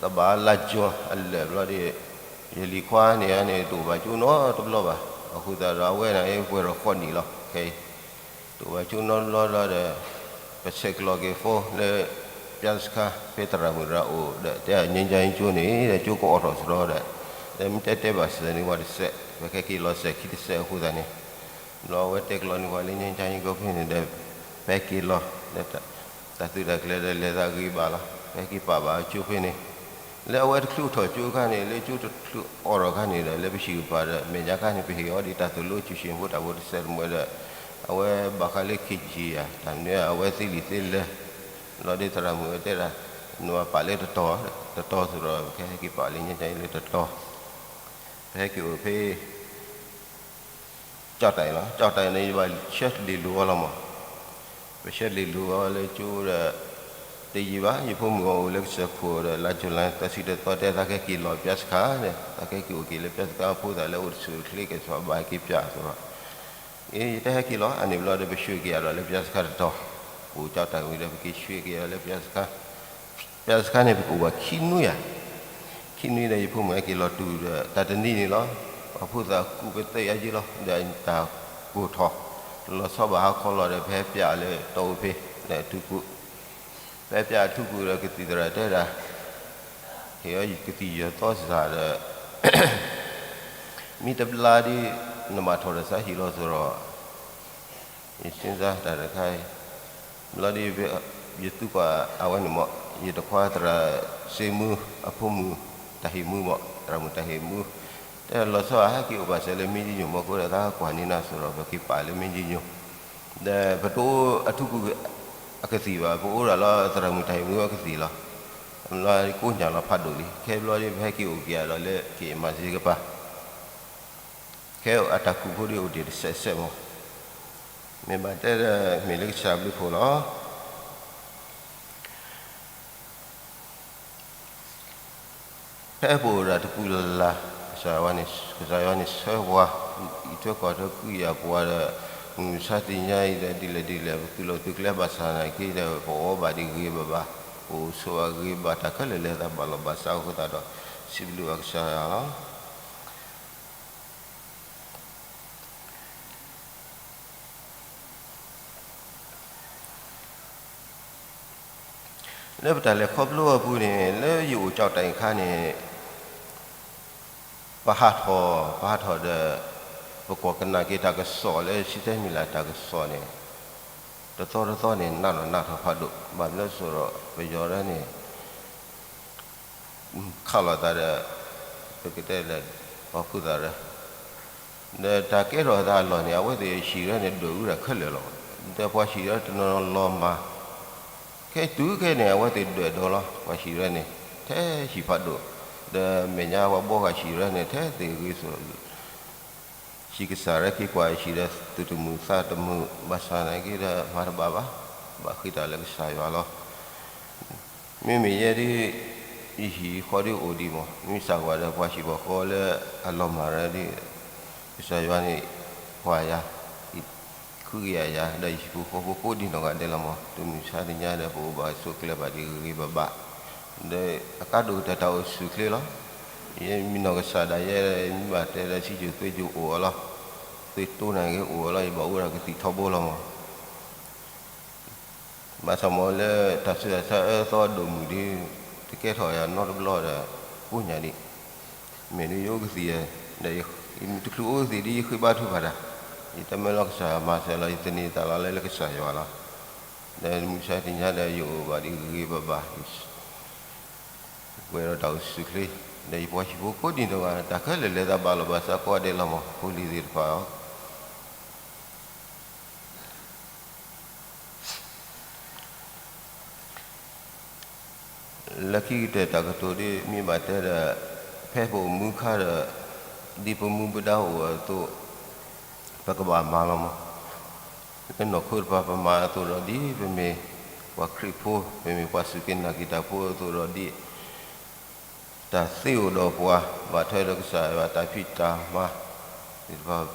ကဘၣ်လါကၠိၤအလၢာ်ဘျီဒီး ယလံၤခွါန့ၣ်န့ၣ် တအိၣ်ဘၣ်ကၠိနီတဘျီဘၣ်. အဃိသတးဒီး အဝဲန့ၣ် ပှဲၤထီၣ်ဃိးနံၣ်လီၤ. ခဲအံၤ တအိၣ်ဘၣ်ကၠိနီတဘျီဘျီဒီး ပဆဲးကျိးက့ၤ phone လၢ ပျၢ်စခါ ဖဲသရၣ်မုၣ်ရၤအိၣ်ဒီး တဲ ငြိမ်းချမ်းရေးကၠိန့ၣ် ကၠိကအိးထီၣ်စရီဒီး ဒီးမ့ၢ်တဲတဲဘၣ်စၢၤန့ၢ်ပှၤတစဲး, ပဟဲက့ၤလီၤစဲးခံတစဲးအဃိသတးန့ၣ်, ဒီးအဝဲတဲကျိးန့ၢ်ပှၤလၢ ငြိမ်းချမ်းရေးကၠိဖဲန့ၣ်ဒီး ပဟဲက့ၤလီၤဒီး တၢ်သုးတၢ်ကျဲၤဒီး လဲၤသးဂ့ၤဘၣ်လီၤ. ပဟဲက့ၤပာ်ဘၣ်ကၠိဖဲန့ၣ်, လၢအဝဲတချုးအိးထီၣ်ကၠိအခါန့ၣ် လၢကၠိတချုးအိးထီၣ်အခါန့ၣ်ဒီး လၢပဟံၣ်ကပၤဒီး မဲာ်ညါခါန့ၣ် ပဟ့ၣ်အီၤဒ်တၢ်သိၣ်လိ ကၠိဆံဖိတၢ်ဖိတစဲးတမှဲၤဒီး အဝဲဘၣ်ဃးလၢ ခ့ကၠံယၤ တၢ်မနုၤ အဝဲသ့လံာ်သ့လဲၢ် လီၤဒီးသရၣ်မုၣ်ဝဲတဲဒၣ် နပာ်လၢတတီၤ, တတီၤစ့ၢ်ဒီး ပကဟဲက့ၤပာ်လၢ ငြိမ်းချမ်းရေး လၢတတီၤ, ပဟဲက့ၤအိၣ်ဖဲ ကၠီၣ်တဲာ်လီၤ. ကၠီၣ်တဲာ်န့ၣ် ယဘၣ်ဆှၢလ့ၣ်လိၤအီၤလီၤမး. ပဆှၢလ့ၣ်လိၤအီၤလၢကၠိဒီး တယံာ်ဘၣ် ယဖိမုၣ်အီၤအိၣ်လၢကစၢၢ်ခိၣ်ဒီး လါယူၤလံ သီဆံတသီ တဲသးကဟဲက့ၤလီၤပျၢ်စခါဒီး သးကဟဲက့ၤအိၣ်က့ၤလၢပျၢ်စခါအဖိသးလၢအိၣ်တဆူၣ်တချ့ကဲၣ်ဆိး ဘၣ်ဟဲက့ၤပျၢ်အသိးဒီး အ့ ယတဟဲက့ၤလီၤ. အန့ၣ်ဘျီဒီး ပဆှၢက့ၤအီၤဒီးလၢပျၢ်စခါတတီၤ, အိၣ်ကၠီၣ်တဲာ်ဝံၤဒီး ပက့ၤဆှၢက့ၤအီၤလၢပျၢ်စခါ ပျၢ်စခါန့ၣ် ပကအိၣ်ဘၣ်ခံနွံဧါ, ခံနွံဒီး ယဖိမုၣ်ဟဲက့ၤလီၤတုၤဒီး တၢ်တနံၤန့ၣ်လီၤ. ပှၤဖိသၣ်ကူးပသ့ၣ်ညါက့ၤလီၤ ဒီးတၢ်ကိၢ်ထီၣ်, လီၤဆီဘၣ်ဟါခီလီၤဒီး ပဟဲပျၢ်လၢတီအူဖဲ ဒီးအထူကူး, ပဟဲပျၢ်အထူကူးဒီး ကသံၣ်သရၣ်တဲဒၣ် ဟ့ၣ်အီၤကသံၣ်ယဲၢ်သီစ့ၢ်ဒီး မ့ၢ်တဘျါဒီး နမၤထီၣ်ဒီးသးဟံၣ်လီၤစ့ၢ်ဒီး ယစ့ၢ်စါတၢ်တခါအံၤ, ဘျီဒီး ယသံကွၢ်အဝဲန့ၣ်မး ယတခွါသရၣ်စ့မူ အဖိမုၣ် တၢ်ဟ့ၣ်မူမး သရၣ်မုၣ်တၢ်ဟ့ၣ်မူ, တဲလီၤဆီဧါ ဟဲက့ၤအိၣ်ဘၣ်စၢၤလၢမ့ၢ်ယညိၣ်မီၤကိဒီး သးကွၢ်န့ၢ်နၤစ့ၢ်ဒီး ပက့ၤပာ်လၢမ့ၢ်ယညိၣ်, ဒီးပတအိၣ်အထူကူးအကသံၣ်ဘၣ် ပအိၣ်ဒၣ်လီၤသရၣ်မုၣ်တၢ်ဟ့ၣ်မူအကသံၣ်လီၤ. ဘျီကိညၢ်လီၤဖးဒိၣ်လံ ခဲဘျီဒီး ပဟဲက့ၤအိၣ်က့ၤအီၤဒီးလၢက့ၤမၤစ့ကပၤ ခဲအတၢ်ကူးဖိဒ်အိၣ်တ့ၢ်တစဲးစဲးမး, မ့ၢ်ဘၣ်တဲဒီး မ့ၢ်လၢကစၢ်ဘျုးဖှိၣ်လီၤ. ဖဲပအိၣ်ဒၣ်တကူးလၢ်လၢ် ကစၢ်ယွၤန့ၣ် ကစၢ်ယွၤန့ၣ်ဆှၢပှၤ အံးထွဲကွၢ်ထွဲကွံာ်ယၤပှၤဒီး မုၢ်မဆါတနံၤညါအံၤဒီး ဒ်လဲၣ်ဒ်လဲၣ် ပသုးလီၢ်သုးကျဲဘၣ်ဆၣ်နာ်က့ဒီး ပအီၣ်ဘၣ်ဒ်ဂ့ၤဂ့ၤဘၣ်ဘၣ်, ပအိၣ်ဆိးဘၣ်ဂ့ၤဘၣ် တၢ်ခဲလၢာ်လၢသးဘၣ်လီၤဘၣ်စးအဃိသတးဒီး စံးဘျုးဘၣ်ကစၢ်ယွၤလီၤ. လၢပတၢ်လဲၤခီဖျိအပူၤန့ၣ် လၢယအိၣ်ကၠီၣ်တဲာ်အခါန့ၣ် ပဟးထီၣ် ပဟးထီၣ်ဒီး ပကွၢ်ကနၣ်က့ၤတၢ်ကစီၣ်လၢ ဆံတဲမံၤလၢ်တၢ်ကစီၣ်န့ၣ် တသီတသီန့ၣ် နးထီၣ်နးထီၣ်ဖးဒိၣ် ဘၣ်မနုၤအဃိဒီး ပယီၤဒၣ်န့ၣ် ခးလိာ်သးဒီး ပကတဲလၢ ပှၤဖိသၣ်ရၢ ဒီးတၢ်ကဲထီၣ်သးအလီၢ်န့ၣ် အဝဲသ့ၣ်ဟံၣ်ရၢန့ၣ် ဒွဲၣ်အူဒၣ်ခဲလၢာ်လီၤ. ဒီးပှၤဟံၣ်ရၢတနီၤလီၤမၢ် ခဲတုၤခဲန့ၣ် အဝဲသ့ၣ်ဒွဲၣ်ဒိၣ်လီၤ. ပှၤဟံၣ်ရၢန့ၣ် ထဲဟံၣ်ဖးဒိၣ် ဒီးမဲာ်ညါပှၤဘှီဃာ်ဟံၣ်ရၢန့ၣ် ထဲသ့ၣ်ဂ့ၤစိ ဟံၣ်ကစၢ်ရၢက့ၤကွၢ်ဟံၣ်ဒီး သူၣ်တမုာ်သးတမုာ် ဘၣ်ဆၣ်နာ်က့ဒီး မၤတဘၣ်ဘၣ်, ဘၣ်ဃ့တၢ်လၢကစၢ်ယွၤလီၤ. မ့မ့ၢ်ယဲဒ် ယဟံၣ်ဃီဒ်အိၣ်ဒံးမး မ့ၢ်စၢ်ကွၢ်ဒီး ပှၤဟံၣ်ပှၤဃီလၢအလီၤမၢ်ရၢဒ် ကစၢ်ယွၤန့ၣ် ကွၢ်ယၤ ဃုကယာ်ယၤ ဒီးယဟံၣ်ဖိဃီဖိကိးဒံနီၢ်ဂၤဒဲးလီၤမး. တုၤမုၢ်ဆါတနံၤညါဒီး ပအိၣ်ဘၣ်ဆိးကျၢၤဘၣ်ဒ်ဂ့ၤဂ့ၤဘၣ်ဘၣ်, ဒီးအကါဒိၣ်ကတၢၢ်တၢ်အိၣ်ဆူၣ်အိၣ်ချ့လီၤ. ယမ့ၢ်နီၢ်ကစၢ်ဒၣ်ယဲ မ့ၢ်ဘၣ်တဲဒီး စံၣ်ကိၣ်သွ့ကိၣ်အိၣ်အီၤလီၤ. သွ့တိၢ်နာ်က့အိၣ်အီၤလီၤ. ယဘၣ်အိၣ်ဒၣ်ကသံၣ်ထီဘိလီၤမး. ဘၣ်ဆၣ်မ့ၢ်လၢတၢ်ဆူးတၢ်ဆါအၢသီဒိၣ်မုၢ်ဒ် တကဲထီၣ်ယၤနီတဘျီဒီး ကိးညၣ်ဒံး, မ့ၢ်ဒ်ယအိၣ်ကသံၣ်, ဒီးယတချုးအိၣ်ကသံၣ်ဒ်ယဃ့ဘါထုကဖၣ်တၢ်, ယတမၢလီၤကစၢ်မၤစၢၤလီၤ. ယသန့ၤသးလီၤလၢလၢကစၢ်ယွၤလီၤ. ဒီးမုၢ်ဆါတနံၤညါဒီး ယအိၣ်ဘၣ်ဒ်ဂ့ၤဂ့ၤဘၣ်ဘၣ်, ပှဲၤဒီးတၢ်အိၣ်ဆူၣ်အိၣ်ချ့ ဒီးယပှၤဟံၣ်ဖိကိးဒံနီၢ်ဂၤ တၢ်ခဲလၢာ်လဲၤသးဘၣ်လီၤဘၣ်စးကိးဂၤဒဲးလီၤမး ဖိလံၤသ့ၣ်တဖၣ်အံၤ လၢခံကတၢၢ်တၢ်ကတိၤဒ်မ့ၢ်ဘၣ်တဲဒီး ဖဲပအိၣ်မူခါဒီး ဒ်ပမူပဒါအိၣ်အသိး ပကဘၣ်မၤလီၤမး. လၢနီၢ်ခိတဖၣ်ပမၤအသိးဒီး ဒ်ပမ့ၢ်ပှၤခရံာ်ဖိ ပမ့ၢ်ပှၤစူၢ်က့ၤနာ်က့ၤတၢ်ဖိအသိးဒီး ဒ် တၢ်သ့အိၣ်ဒီးပှၤ ဘၣ်ထွဲဒီးကစၢ်ယွၤတၢ်ဖံးတၢ်မၤသ့ၣ်တဖၣ်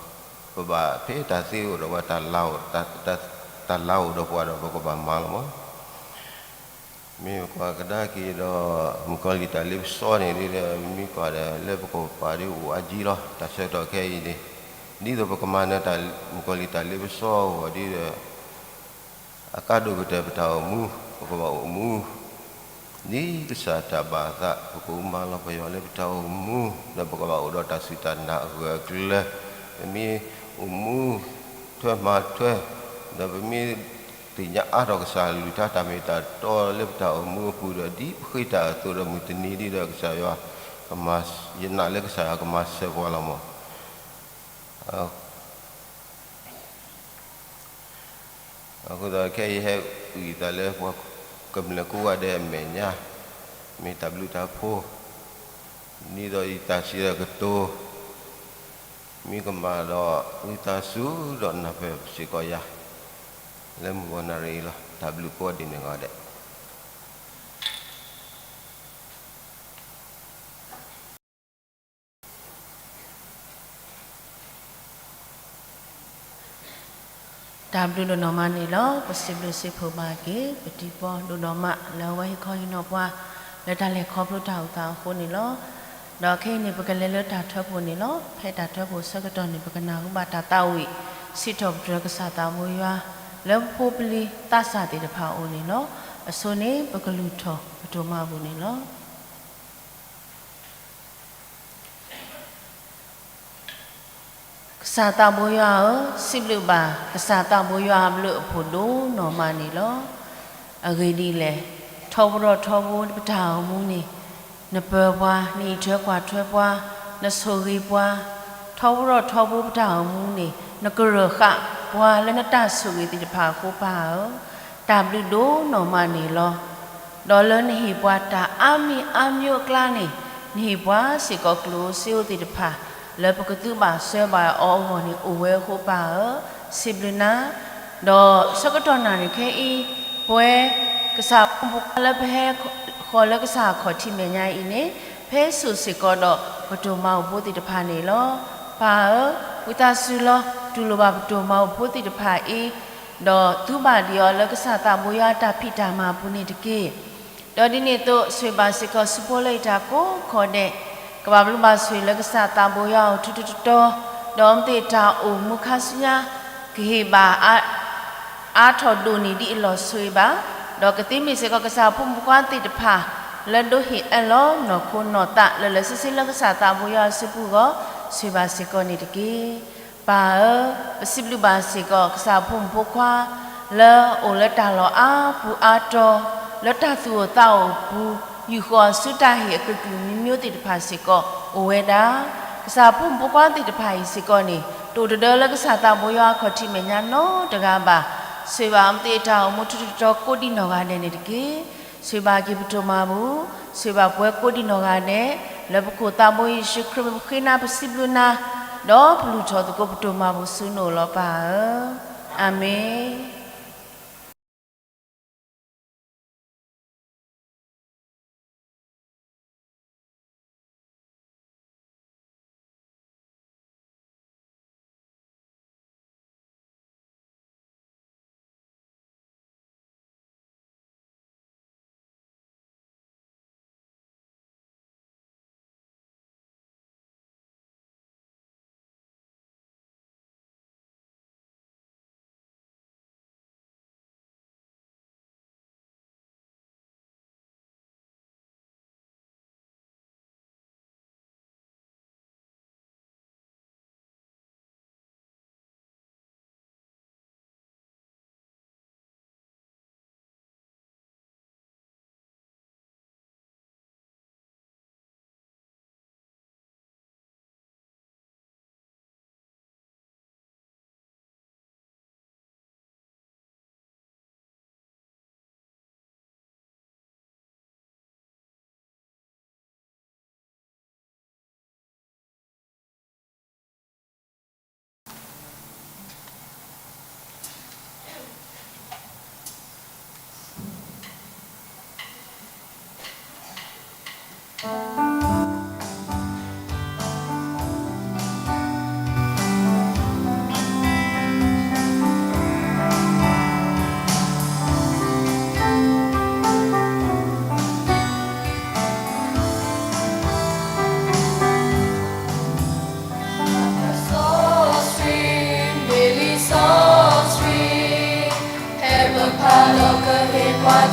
ပဘၣ်ဖဲတၢ်သ့အိၣ်ဒီးပှၤ တၢ်လၤအိၣ်ဒီးပှၤဒီး ပကဘၣ်မၤလီၤမး. မ့ၢ်ပကွၢ်ကဒါက့ၤဒီး မုၣ်ကီၤလံၢ်တၢ်လ့ပစီန့ၣ်ဒီး မ့ၢ်ကွၢ်ဒီး လၢပကပၤဒီးအိၣ်အါကံလီၤ. တၢ်ဆၢကတီၢ်ခဲအံၤန့ၣ် ဒ်သိးပကမၤနၢၤတၢ် မုၣ်ကီၤလံၢ်တၢ်လ့ပစီအဂီၢ်ဒီး အကါဒိၣ်ကတၢၢ်ပတၢ်အိၣ်မူ ပကဘၣ်အိၣ်မူ ဒ်ကစၢ်တၢ်ဘၣ်အသး ပကအိၣ်မၤလီၤပယီၤလၢပတၢ်အိၣ်မူ ဒီးပကဘၣ်အိၣ်ဒီးတၢ်စူၢ်တၢ်နာ်အဂၢၢ်အကျၢၤ ပမ့ၢ်အိၣ်မူထွဲမၤထွဲ ဒီးပမ့ၢ်သ့ၣ်ညါအါထီၣ်ကစၢ်အကလုၢ်ကထါတၢ်မ့ၢ်တၢ်တီလၢပတၢ်အိၣ်မူအပူၤဒီး ဒ်ပဃ့တၢ်အသိးဒီး မုၢ်တနံၤဒီးကစၢ်ယွၤ ယနာ်လၢကစၢ်ယွၤကမၤစၢၤပှၤလီၤမး. အဃိသတးခဲအံၤဟဲအုၣ်သးလၢပှၤကမျၢၢ်ကိးဂၤဒဲးအမဲာ်ညါ မ့ၢ်တၢ်ဘျုးတၢ်ဖှိၣ် ဒ်သိးယတၢ်စံးတၢ်ကတိၤ မ့ၢ်ကမၣ်ဒီးဝံသးစူၤဒီးနၢ်ပၢၢ်စ့ၢ်ကီးယၤ လၢမုၢ်ဂီၤနၣ်ရံၣ်အံၤလီၤ. တၢ်ဘျုးကိးဂၤဒဲးန့ၣ်ဂီၤဒဲး တၢ်ဘျုးဒိၣ်နီၢ်မးန့ၣ်လီၤ. ပစံးဘျုးစံးဖှိၣ်ဘၣ်က့ၤ ပတံၤပီဒိၣ်နီၢ်မး လၢအဝဲဟ့ၣ်ခီဟ့ၣ်နီၤပှၤ လၢတၢ်လဲၤခီဖျိတၢ်အိၣ်သးအဃိန့ၣ်လီၤ. ဒီးခဲအံၤန့ၣ် ပကလဲၤလၢတၢ်ထၢဖှိၣ်န့ၣ်လီၤ. ဖဲတၢ်ထၢဖှိၣ်ဆၢကတီၢ်န့ၣ် ပကနၢ်ဟူဘၣ်တၢ်သးဝံၣ် စံးထီၣ်ပတြၢၤကစၢ်သးဘိယွၤ လၢပဖိပလံၤသးစၢ်သ့ၣ်တဖၣ်အအိၣ်န့ၣ်လီၤ. အဆိန့ၣ် ပကလုၢ်ထီၣ်ပဒိၣ်မးပူၤန့ၣ်လီၤ. ကစၢ်သးဘိယွၤဧၢ, စံးဘျုးဘၣ် ကစၢ်သးဘိယွၤအဘျုးအဖှိၣ်ဒိၣ်နီၢ်မးန့ၣ်လီၤ. အဂ့ၢ်ဒ်လဲၣ်, ထီဘိထီဘိပတၢ်အိၣ်မူန့ၣ်, နပၢၤပှၤ, နအံးထွဲကွၢ်ထွဲပှၤ, နဆိၣ်ဂ့ၤပှၤ, ထီဘိထီဘိပတၢ်အိၣ်မူန့ၣ် နကရၢၢ်ဃာ်ပှၤလၢနတၢ်ဆိၣ်ဂ့ၤသ့ၣ်တဖၣ်အဃိပၢ်ဧၢ, တၢ်ဘျုးဒိၣ်နီၢ်မးန့ၣ်လီၤ. ဒီးလၢနဟ့ၣ်ပှၤတၢ်အါမံၤအါမျိုးအကျါန့ၣ်, နဟ့ၣ်ပှၤစ့ၢ်ကီးကျိၣ်ဧိၤစ့ဧိၤသ့ၣ်တဖၣ် လၢပကသုးဘၣ်ဆှၢဘၣ်အီၤအဂီၢ်န့ၣ် အိၣ်ဝဲအဃိပၢ်ဧၢ, စံးဘျုးနၤ, ဒီးဆၢကတီၢ်နၣ်ရံၣ်ခဲအံၤ, ပဝဲကစၢ်ဖိမုၣ်ဖိခွါလၢပဟဲဃီၤလၢကစၢ်အခီၣ်ထံးမဲာ်ညါအံၤန့ၣ်, ဖဲစိၣ်စ့ၢ်ကီးဒီးပတိၢ်မၤအိၣ်ဖိသ့ၣ်တဖၣ်န့ၣ်လီၤ. ပၢ်ဧၢ, ဝံသးစူၤလီၤ, တူၢ်လိာ်ဘၣ်ပတိၢ်မၤအိၣ်ဖိသ့ၣ်တဖၣ်အံၤ, ဒီးသုးဘၣ်ဒံးအီၤလၢကစၢ်သးဘိယွၤအတၢ်ဖံးတၢ်မၤအပူၤန့ၣ်တက့ၢ်. ဒီးဒ်န့ၣ်အသိး ဆိၣ်ဂ့ၤဘၣ်စ့ၢ်ကီးဆူဖိလၢယတၢ်ကိးခီဒဲး, ကဘၣ်ဘျုးဘၣ်ဆိၣ်ဂ့ၤလၢကစၢ်သးဘိယွၤအအိၣ်ထူထူတီတီ, ဒီးမ့ၢ်သ့ၣ်တၢ်အိၣ်မူခါဆူညါ, ကဟ့ၣ်ဘၣ် အါထီၣ်ဒိၣ်န့ၢ်ဒ်အလီၢ်ဆိၣ်ဂ့ၤဘၣ်, ဒီးကသ့မ့ၢ်စ့ၢ်ကီးကစၢ်ဖိမုၣ်ဖိခွါသ့ၣ်တဖၣ် လၢဒိးဟ့ၣ်အၢၣ်လီၤနီၢ်ခိနီၢ်သးလၢာ်လၢာ်ဆ့ဆ့လၢကစၢ်သးဘိယွၤအစုပူၤအဂီၢ်, ဆိၣ်ဂ့ၤဘၣ်စ့ၢ်ကီးန့ၣ်တက့ၢ်. ပၢ်ဧၢ, ပစံးဘျုးဘၣ်စ့ၢ်ကီးကစၢ်ဖိမုၣ်ဖိခွါ လၢအိၣ်လၢတၢ်လီၢ်အါပူၤအါတီၤ, လၢတၢ်သူၣ်အိၣ်သးအိၣ်အပူၤ, ယူာ်ဃီၤဆူတၢ်ဟ့ၣ်အကလုာ်ကလုာ်မံၤမံၤသ့ၣ်တဖၣ်စ့ၢ်ကီး အိၣ်ဝဲဒၣ် ကစၢ်ဖိမုၣ်ဖိခွါသ့ၣ်တဖၣ်အံၤစ့ၢ်ကီးန့ၣ် တအိၣ်တဒၢလၢကစၢ်သးဘိယွၤအခီၣ်ထံးမဲာ်ညါနီတဂၤဘၣ်. ဆိၣ်ဂ့ၤဘၣ်အမ့ၢ်သ့ၣ်တၢ်အိၣ်မူထူထူတီတီကိးဒံနီၢ်ဂၤဒဲးန့ၣ်တက့ၢ်. ဆိၣ်ဂ့ၤဘၣ်က့ၤပတိၢ်မၤပူၤ, ဆိၣ်ဂ့ၤဘၣ်ပဝဲကိးဒံနီၢ်ဂၤဒဲး, လၢပခိၣ်သးဘိယ့ၣ်ၡူးခရံာ်မ့ၢ်ပဃ့နၤပစံးဘျုးနၤ, ဒီးပလုၢ်ထီၣ်သကိးပတိၢ်မၤပူၤဆူနအိၣ်လီၤပၢ်ဧၢ. အၤမ့ၣ်.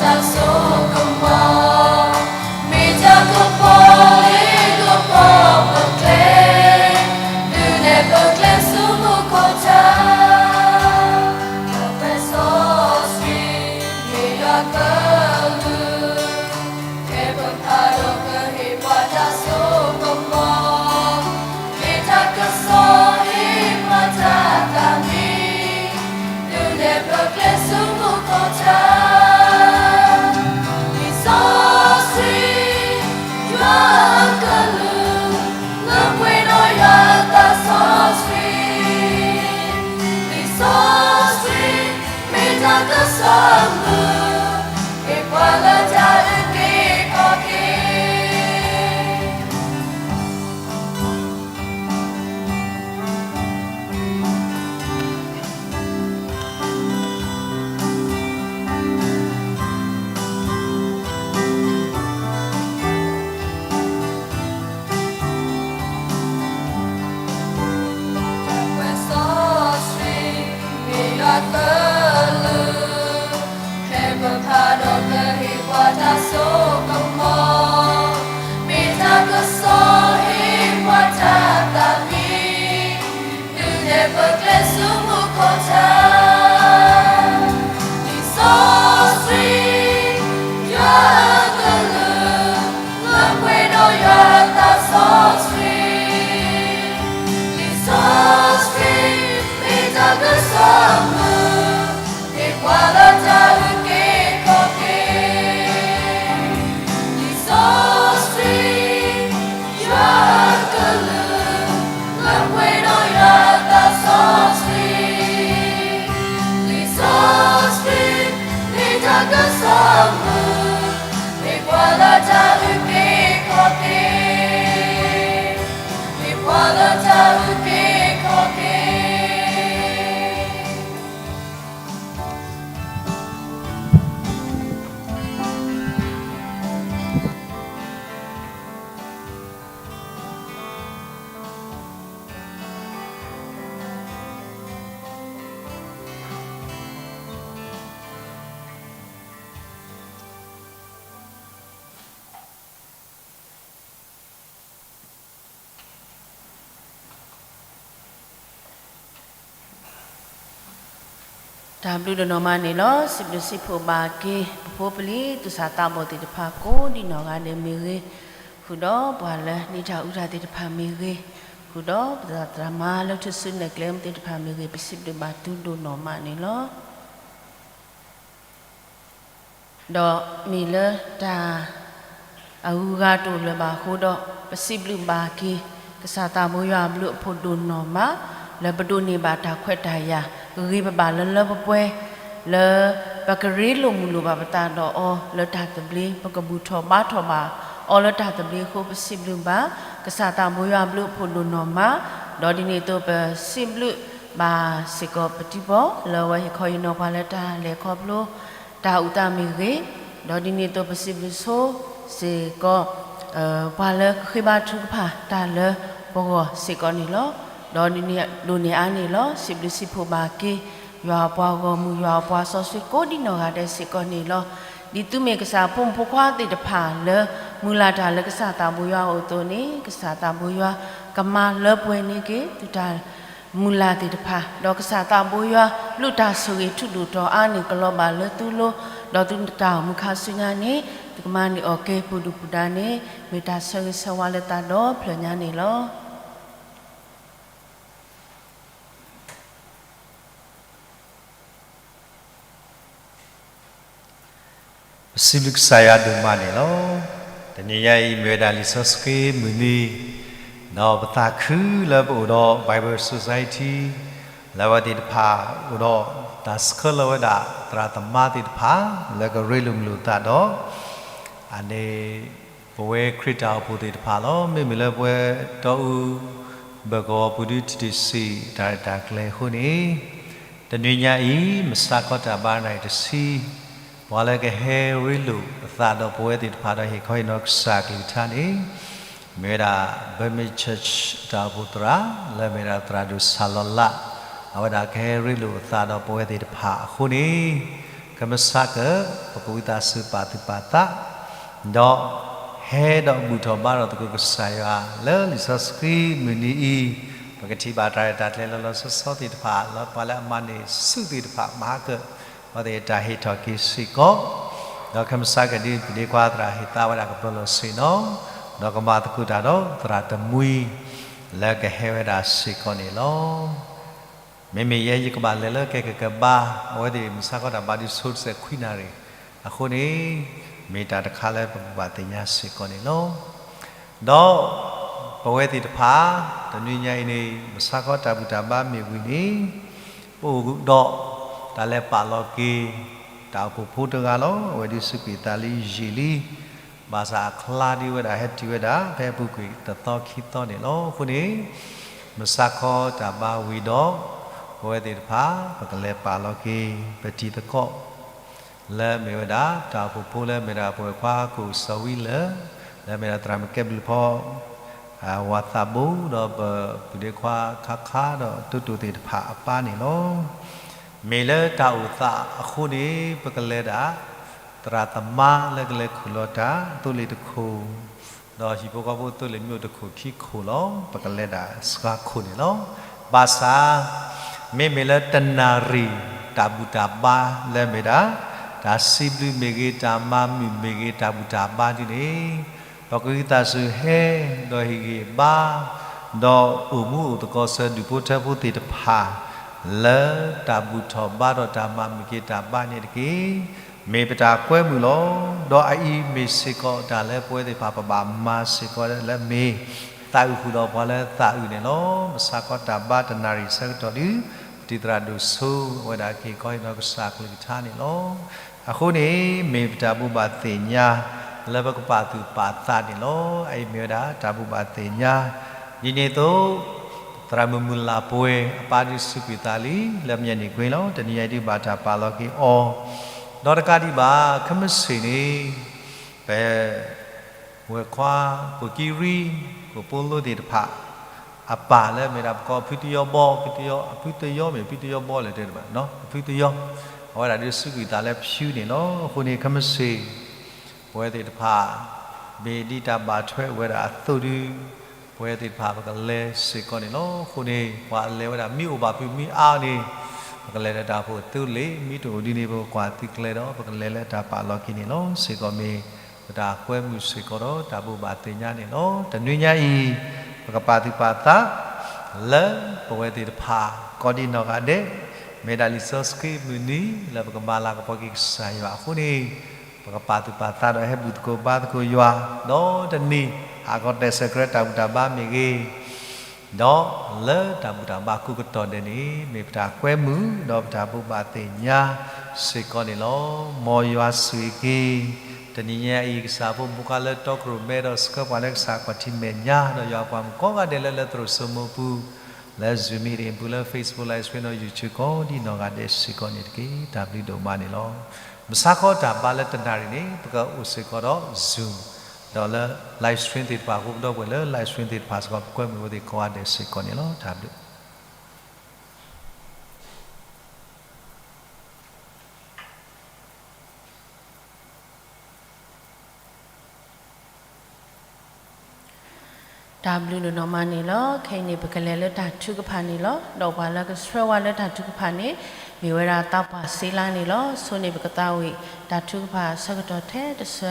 တၢ်ဆိကမိၣ်, မ့ၢ်တၢ်ကပီၤလၢကပီၤပကျဲ, ဒုးနဲၣ်ပကျဲဆူမူခိၣ်ထး, စီဆှံ, မ့ၢ်ယွၤကလုၢ်, ဟဲပဖးဒီးကဟ့ၣ်ပှၤတၢ်ဆိကမိၣ်, မ့ၢ်တၢ်ကစီၣ်ဟ့ၣ်ပှၤတၢ်သးမံ, ဒုးနဲၣ်ပကျဲဆူမူခိၣ်ထး, လံာ်စီဆှံ, ယွၤအကလုၢ်, လၢပှဲၤဒီးယွၤအသးစီဆှံ, လံာ်စီဆှံ, မ့ၢ်တၢ်ကစီၣ်မုာ်, ဟ့ၣ်ပှၤလၢတၢ်အုၣ်က့ၤခီၣ်က့ၤ စီဆှံ, မ့ၢ်ယွၤကလုၢ်, ဟဲပဖးဒီးကဟ့ၣ်ပှၤတၢ်ဆိကမိၣ်, မ့ၢ်တၢ်ကစီၣ်ဟ့ၣ်ပှၤတၢ်သးမံ, ဒုးနဲၣ်ပကျဲဆူမူခိၣ်ထး, လံာ်စီဆှံ, ယွၤအကလုၢ်, လၢပှဲၤဒီးယွၤအသးစီဆှံ, လံာ်စီဆှံ, မ့ၢ်တၢ်ကစီၣ်မုာ်, ဟ့ၣ်ပှၤလၢတၢ်အုၣ်က့ၤခီၣ်က့ၤ လံာ်စီဆှံ, ယွၤအကလုၢ်, လၢပှဲၤဒီးယွၤအသးစီဆှံ, လံာ်စီဆှံ, မ့ၢ်တၢ်ကစီၣ်မုာ်, ဟ့ၣ်ပှၤလၢတၢ်အုၣ်က့ၤခီၣ်က့ၤ, ဟ့ၣ်ပှၤလၢတၢ်အုၣ်က့ၤခီၣ်က့ၤ တၢ်ဘျုးဒိၣ်နီၢ်မးန့ၣ်လီၤ. စံးဘျုးစံးဖှိၣ်ဘၣ်က့ၤ ပဖိပလံၤသူၣ်စၢ်သးဘီၣ်သ့ၣ်တဖၣ်ကိးဒံနီၢ်ဂၤဒဲးမ့ၢ်ဂ့ၤ, ဃုာ်ဒီးပှၤလၢနံၤတၢ်အူတၢ်သ့ၣ်တဖၣ်မ့ၢ်ဂ့ၤ, ဃုာ်ဒီးပသရၣ်သမါလၢထူၣ်စုနဲၣ်ကျဲမုၢ်သ့ၣ်တဖၣ်မ့ၢ်ဂ့ၤ, ပစံးဘျုးဘၣ်သုဒိၣ်နီၢ်မးန့ၣ်လီၤ. ဒီးမ့ၢ်လၢတၢ်အဂုၤအဂၤတအိၣ်လၢၤဘၣ်အဃိဒီး, ပစံးဘျုးဘၣ်က့ၤ ကစၢ်သးဘိယွၤအဘျုးအဖှိၣ်ဒိၣ်နီၢ်မး, လၢပဒိးန့ၢ်ဘၣ်တၢ်ခွဲးတၢ်ယာ် ဂ့ၤဂ့ၤဘၣ်ဘၣ်လၢလၢပှဲၤပှဲၤ, လၢပကရ့လိာ်မုာ်လိာ်ဘၣ်ပသးဒီးအီၤလၢတၢ်သဘျ့, ပကဘူၣ်ထီၣ်ဘါထီၣ်ဘၣ်အီၤလၢတၢ်သဘျ့အဃိ ပစံးဘျုးဘၣ် ကစၢ်သးဘိယွၤအဘျုးအဖှိၣ်ဒိၣ်နီၢ်မး, ဒီးဒ်န့ၣ်အသိးပစံးဘျုးဘၣ်စ့ၢ်ကီးပထံပီၢ် လၢအဝဲဟ့ၣ်ခီဟ့ၣ်နီၤပှၤလၢတၢ်လဲၤခီဖျိ တၢ်အုၣ်သးမ့ၢ်ဂ့ၤ, ဒီးဒ်န့ၣ်အသိးပစံးဘျုးဆိစ့ၢ်ကီး ပှၤလၢကဃ့ဘါထုကဖၣ်တၢ်လၢပဂီၢ်စ့ၢ်ကီးန့ၣ်လီၤ. ဒီးဒ်န့ၣ်ဒိးန့ၢ်အါန့ၣ်လီၤ. စံးဘျုးစံးဖှိၣ်ဘၣ်က့ၤ ယွၤအပှၤဂီၢ်မုၢ် ယွၤအပှၤစီဆှံကိးဒံနီၢ်ဂၤဒဲးစ့ၢ်ကီးန့ၣ်လီၤ. ဒ်သုမ့ၢ်ကစၢ်ဖိမုၣ်ဖိခွါသ့ၣ်တဖၣ်လၢ မုၢ်လၢ်တၢ်လၢကစၢ်သးဘိယွၤအအိၣ်အသိးန့ၣ် ကစၢ်သးဘိယွၤကမၤလၢပှဲၤန့ၢ်က့ၤသုတၢ် မုၢ်လၢ်သ့ၣ်တဖၣ်, ဒီးကစၢ်သးဘိယွၤ လုၢ်တၢ်ဆိၣ်ဂ့ၤထူးဒိၣ်ထီၣ်အါန့ၣ် ကလီၤဘၣ်လၢသုလိၤ, ဒီးသုတၢ်အိၣ်မူခါဆူညါန့ၣ် သုကမၤန့ၢ်အီၤက့ၤပူၤဒုၣ်ပူၤဒါန့ၣ် မ့ၢ်တၢ်ဆၢဂ့ၤဆၢဝါလၢသးဒီဖျၢၣ်ညါန့ၣ်လီၤ. ပစံးဘျုးကစၢ်ယွၤဒိၣ်မးန့ၣ်လီၤ. တနံၤညါအံၤ မ့ၢ်ဝဲဒၣ်လံာ်စီဆှံမုၢ်နံၤ, ဒီးပသးခုလၢပအိၣ်ဒီး Bible Society လၢအဝဲသ့ၣ်တဖၣ်အိၣ်ဒီးတၢ်ဆှၢလီၤဝဲဒၣ်သရၣ်သမါသ့ၣ်တဖၣ် လၢကရ့လိာ်မုာ်လိာ်သးဒီး အန့ၣ် ပဝဲခရံာ်တၢ်အိၣ်ဖှိၣ်သ့ၣ်တဖၣ်လီၤ. မ့မ့ၢ်လၢပဝဲတီအူ ဘၢၣ်ကီၢ်ပူၤဒု ထံၣ်တ့ၢ်စံး တၢ်ရဲၣ်တၢ်ကျဲၤအဃိန့ၣ်, တနွံညါအံၤ မုၢ်ဆါခီတၢ်ဘါနၣ်ရံၣ်တဆံ, ပှၤလၢကဟဲရ့လိာ်အသးဒီးပဝဲသ့ၣ်တဖၣ်ဒီးဟ့ၣ်ခီဟ့ၣ်နီၤကစၢ်အကလုၢ်ကထါန့ၣ် မ့ၢ်ဝဲဒၣ် Burmese Church အတၢ်အိၣ်ဖှိၣ်သရၣ် လၢမ့ၢ်ဝဲဒၣ်သရၣ်ဒိၣ်စၢ်လီၤလး, အဝဲဒၣ်ကဟဲရ့လိာ်အသးဒီးပဝဲသ့ၣ်တဖၣ်အဃိန့ၣ်, ခဲမုၢ်ဆါကၢၣ် ပကဝံသးစူၤပာ်သူၣ်ပာ်သး, ဒီးဟဲဒီးဘူၣ်ထီၣ်ဘါထီၣ်သကိးကစၢ်ယွၤလၢလံာ်စီဆှံမုၢ်နံၤအံၤ, ပကထံၣ်ဘၣ်တၢ်ရဲၣ်တၢ်ကျဲၤလီၤလီၤဆီဆီသ့ၣ်တဖၣ် လၢပှၤလၢအမၤန့ၢ်ဆူၣ်သ့ၣ်တဖၣ် မၤဟါကၢၣ် အဝဲသ့ၣ်တၢ်ဟ့ၣ်ထီၣ်က့ၤစ့ၢ်ကီး, ဒီးခဲမုၢ်ဆါကၢၣ်ဒ်ပဒ့ခွါသရၣ်ဟ့ၣ်သါဝဲဒၣ် ကပျီလီၢ်ဆ့ၣ်နီၤ, ဒီးကမၤသကိးတၢ်ဒီးသရၣ်တမှံၤ လၢကဟဲဝဲဒၣ်စ့ၢ်ကီးန့ၣ်လီၤ. မ့မ့ၢ်ယဲယကဘၣ်လဲၤလၢကဲကကဘါ, အဝဲသ့ၣ်မုၢ်ဆါခီတၢ်ဘါဒုးဆိတစဲးခွံနၣ်ရံၣ်, အဃိန့ၣ် မ့ၢ်တၢ်တခါလၢပကဘၣ်သ့ၣ်ညါစ့ၢ်ကီးန့ၣ်လီၤ. ဒီးပဝဲသ့ၣ်တဖၣ် တနွံညါအံၤန့ၣ် မုၢ်ဆါခီတၢ်ဘူၣ်တၢ်ဘါမ့ၢ်ဝံၤန့ၣ် ပအိၣ်ဒီးတၢ်လဲၤပာ်လီၤက့ၤ တၢ်အိၣ်ဖှိၣ်ဖိတဂၤလီၤ. အဝဲဒုးစူးကွံာ်သးလံယံာ်လံ, ဘၣ်ဆၣ်အချါဒုးဝဲဒၣ်ဟဲတုၤဝဲဒၣ် ဖဲအပူၤကွံာ်တသီခံသီန့ၣ်လီၤ. အဃိန့ၣ် မုၢ်ဆါခီတၢ်ဘါဝံၤဒီး ပဝဲသ့ၣ်တဖၣ် ပကလဲၤပာ်လီၤက့ၤ ပတံၤသကိး လၢမ့ၢ်ဝဲဒၣ် တၢ်အိၣ်ဖှိၣ်ဖိလၢမ့ၢ်ဒၣ်ပဝဲၢ်ခွါကအိၣ်စီၤဝံလၢာ်, လၢမ့ၢ်ဒၣ်သရၣ်မုၣ်ကဲဘျုးဖီ ဝၤသးဘိ ဒီးပပုၢ်ဒ့ခွါခါခါဒီးတိတိာ်သ့ၣ်တဖၣ်အပၢ်န့ၣ်လီၤ. မ့ၢ်လၢတၢ်အိၣ်သးအဃိန့ၣ် ပကလဲၤဒၣ် သရၣ်သမါလၢကလဲၤခူၣ်လီၤတၢ်သိလ့ၣ်တခိၣ်, ဒီးဟံၣ်ဖိဃီဖိသိလ့ၣ်မ့ၢ်အိၣ်တခိၣ်ခံခိၣ်လီၤ. ပကလဲၤဒၣ်စှၤခိၣ်န့ၣ်လီၤ. ဘၣ်ဆၣ် မ့မ့ၢ်လၢတနၣ်ရံၣ် တၢ်ဘူၣ်တၢ်ဘါလၢမ့ၢ်ဒၣ် တၢ်စံးဘျုးမ့ၢ်ဂ့ၤ တၢ်မၤမုာ်မ့ၢ်ဂ့ၤ တၢ်ဘူၣ်တၢ်ဘါဒ်န့ၣ် ပကဝံသးစူၤဟဲ ဒီးဟ့ၣ်ဂံၢ်ဘါ ဒီးအိၣ်မူအိၣ်သကိးဆၢဒူၣ်ဖိထၢဖိသ့ၣ်တဖၣ် လၢတၢ်ဘူၣ်ထီၣ်ဘါထီၣ်တၢ်မၤမုာ်က့ၤတၢ်ဘါန့ၣ်တက့ၢ်. မ့ၢ်ပတၢ်ကွဲမုာ်လီၤ. ဒီးအအံၤမ့ၢ်စ့ၢ်ကီးတၢ်လၢပဝဲသ့ၣ်တဖၣ်ပဘၣ်မၤစ့ၢ်ကီးလၢမ့ၢ် သးအုးဃုာ်ဒီးပှၤလၢသးအုးန့ၣ်လီၤ. မုၢ်ဆါခီတၢ်ဘါတနၣ်ရံၣ်ဆၢကတီၢ်ဒုး ပတံၤသရၣ်ဒိၣ်ဆိဝဲဒၣ်က့ၤခီဟ့ၣ်နီၤကစၢ်အကလုၢ်ကထါန့ၣ်လီၤ. အဃိန့ၣ် မ့ၢ်ပတၢ်ဘိးဘၣ်သ့ၣ်ညါ လၢပကပာ်သူၣ်ပာ်သးန့ၣ်လီၤ. အအံၤမ့ၢ်ဝဲဒၣ်တၢ်ဘိးဘၣ်သ့ၣ်ညါ ဒ်န့ၣ်အသိး သရၣ်မုၣ်မုၢ်လၢ်ပှဲၤအပၢ်ဒုးစူးကွံာ်သးလံ လၢမညါန့ၣ်ကွ့လီၤ. တနံၤညါအံၤဒုးဘၣ်တၢ်ပာ်လီၤက့ၤအီၤ ဒီးတကးဒံးဘၣ် ခဲမုၢ်ဆ့ၣ်န့ၣ် ပ ဝဲၢ်ခွါ ကိၣ်ကံရံ ကိၣ်ပိလိသ့ၣ်တဖၣ် အပၢ်လၢမ့ၢ်ဒၣ်ပကိးဖုသယီဘီ ဖုသယီ အဖုသယီမ့ၢ်ဖုသယီဘီလဲၣ်တဲတဘၣ် အဖုသယီ အဝဲဒၣ်ဒုးစူးကွံာ်သးလၢဖၠူန့ၣ်လီၤ. အဃိန့ၣ် ခဲမုၢ်ဆ့ၣ် ပဝဲသ့ၣ်တဖၣ် မ့ၢ်ဒ်တၢ်ဘၣ်ထွဲအိၣ်ဝဲဒၣ်အသိးဒုး ပဝဲသ့ၣ်တဖၣ်ပကလဲၤစ့ၢ်ကီးန့ၣ်လီၤ. အဃိန့ၣ် ပှၤလဲၤဝဲဒၣ်မ့ၢ်အိၣ်ဘၣ်ဖုးမ့ၢ်အါန့ၣ် ပကလဲၤလၢတၢ်အိၣ်ဖှိၣ်သိလ့ၣ် မ့ၢ်တအိၣ်ဒ်န့ၣ် ပကကွၢ်သုကျဲဒီး ပကလဲၤလၢတၢ်ပာ်လီၤက့ၤန့ၣ်လီၤ. စ့ၢ်ကီးမ့ၢ် ပတၢ်ကွဲမုာ်စ့ၢ်ကီးဒီးတၢ်ဘိးဘၣ်သ့ၣ်ညါန့ၣ်လီၤ. တနွံညါအံၤ ပကပာ်သူၣ်ပာ်သး လၢပဝဲသ့ၣ်တဖၣ် ကိးဒံးနီၢ်ဂၤဒဲး မ့ၢ်ဒၣ်လံာ်စီဆှံမုၢ်နံၤ လၢပကမၤလၤကပီၤက့ၤကစၢ်ယွၤအဃိန့ၣ် ပကပာ်သူၣ်ပာ်သးဒီးဟဲဘူၣ်သကိးဘါသကိးယွၤ ဒီးတနံၤ ဟးခီတဲာ်ဆၢကြၢးတၢ်ဘူၣ်တၢ်ဘါမ့ၢ်ဂ့ၤ ဒီးလၢတၢ်ဘူၣ်တၢ်ဘါကိးကတီၢ်ဒဲးန့ၣ် မ့ၢ်ပတၢ်ကွဲမုာ် ဒီးပတၢ်ဘိးဘၣ်သ့ၣ်ညါစ့ၢ်ကီးန့ၣ်လီၤ. မ်ယွၤဆိၣ်ဂ့ၤက့ၤ တနံၤညါအံၤ ကစၢ်ဖိဘူးကါလၢတီကရိၣ်မဲ ဒီးဆှၢပှၤလၢကစၢ်ကွၢ်ထံမဲာ်ညါ ဒီးယွၤပှၤမုၣ်ကိးဂၤဒဲးလၢလၢသရိာ်စိမိးပူၤ လၢ Zoom meeting ပူၤလၢ Facebook live stream ဒီး YouTube ကိးဒံးနီၢ်ဂၤဒဲးစ့ၢ်ကီးန့ၣ်တက့ၢ်. တၢ်ဘျုးဒိၣ်မးန့ၣ်လီၤ. မုၢ်ဆါခီတၢ်ဘါလၢတနၣ်ရံၣ်န့ၣ် ပကအိၣ်စ့ၢ်ကီးဒီး Zoom ဒီးလၢ live stream သ့ၣ်တဖၣ်အဃိ ပဒီပုၢ်ဝဲၢ်လၢ live stream သ့ၣ်တဖၣ်စ့ၢ်ကီး ပကွဲမုာ်ဝဲသ့ၣ်ကိးဂၤဒဲးစ့ၢ်ကီးန့ၣ်လီၤ. တၢ်ဘျုး တၢ်ဘျုးဒိၣ်နီၢ်မးန့ၣ်လီၤ. ခဲအံၤန့ၣ် ပကလဲၤလၢတၢ်ထုကဖၣ်န့ၣ်လီၤ. ဒီးပှၤလၢကဆှၢဝဲလၢတၢ်ထုကဖၣ်န့ၣ် မ့ၢ်ဝဲဒၣ်သးပှၢ်စ့လါန့ၣ်လီၤ. ဆိန့ၣ်ပကသးဝံၣ်တၢ်ထုကဖၣ်ဆၢကတီၢ်ထဲတဆၢ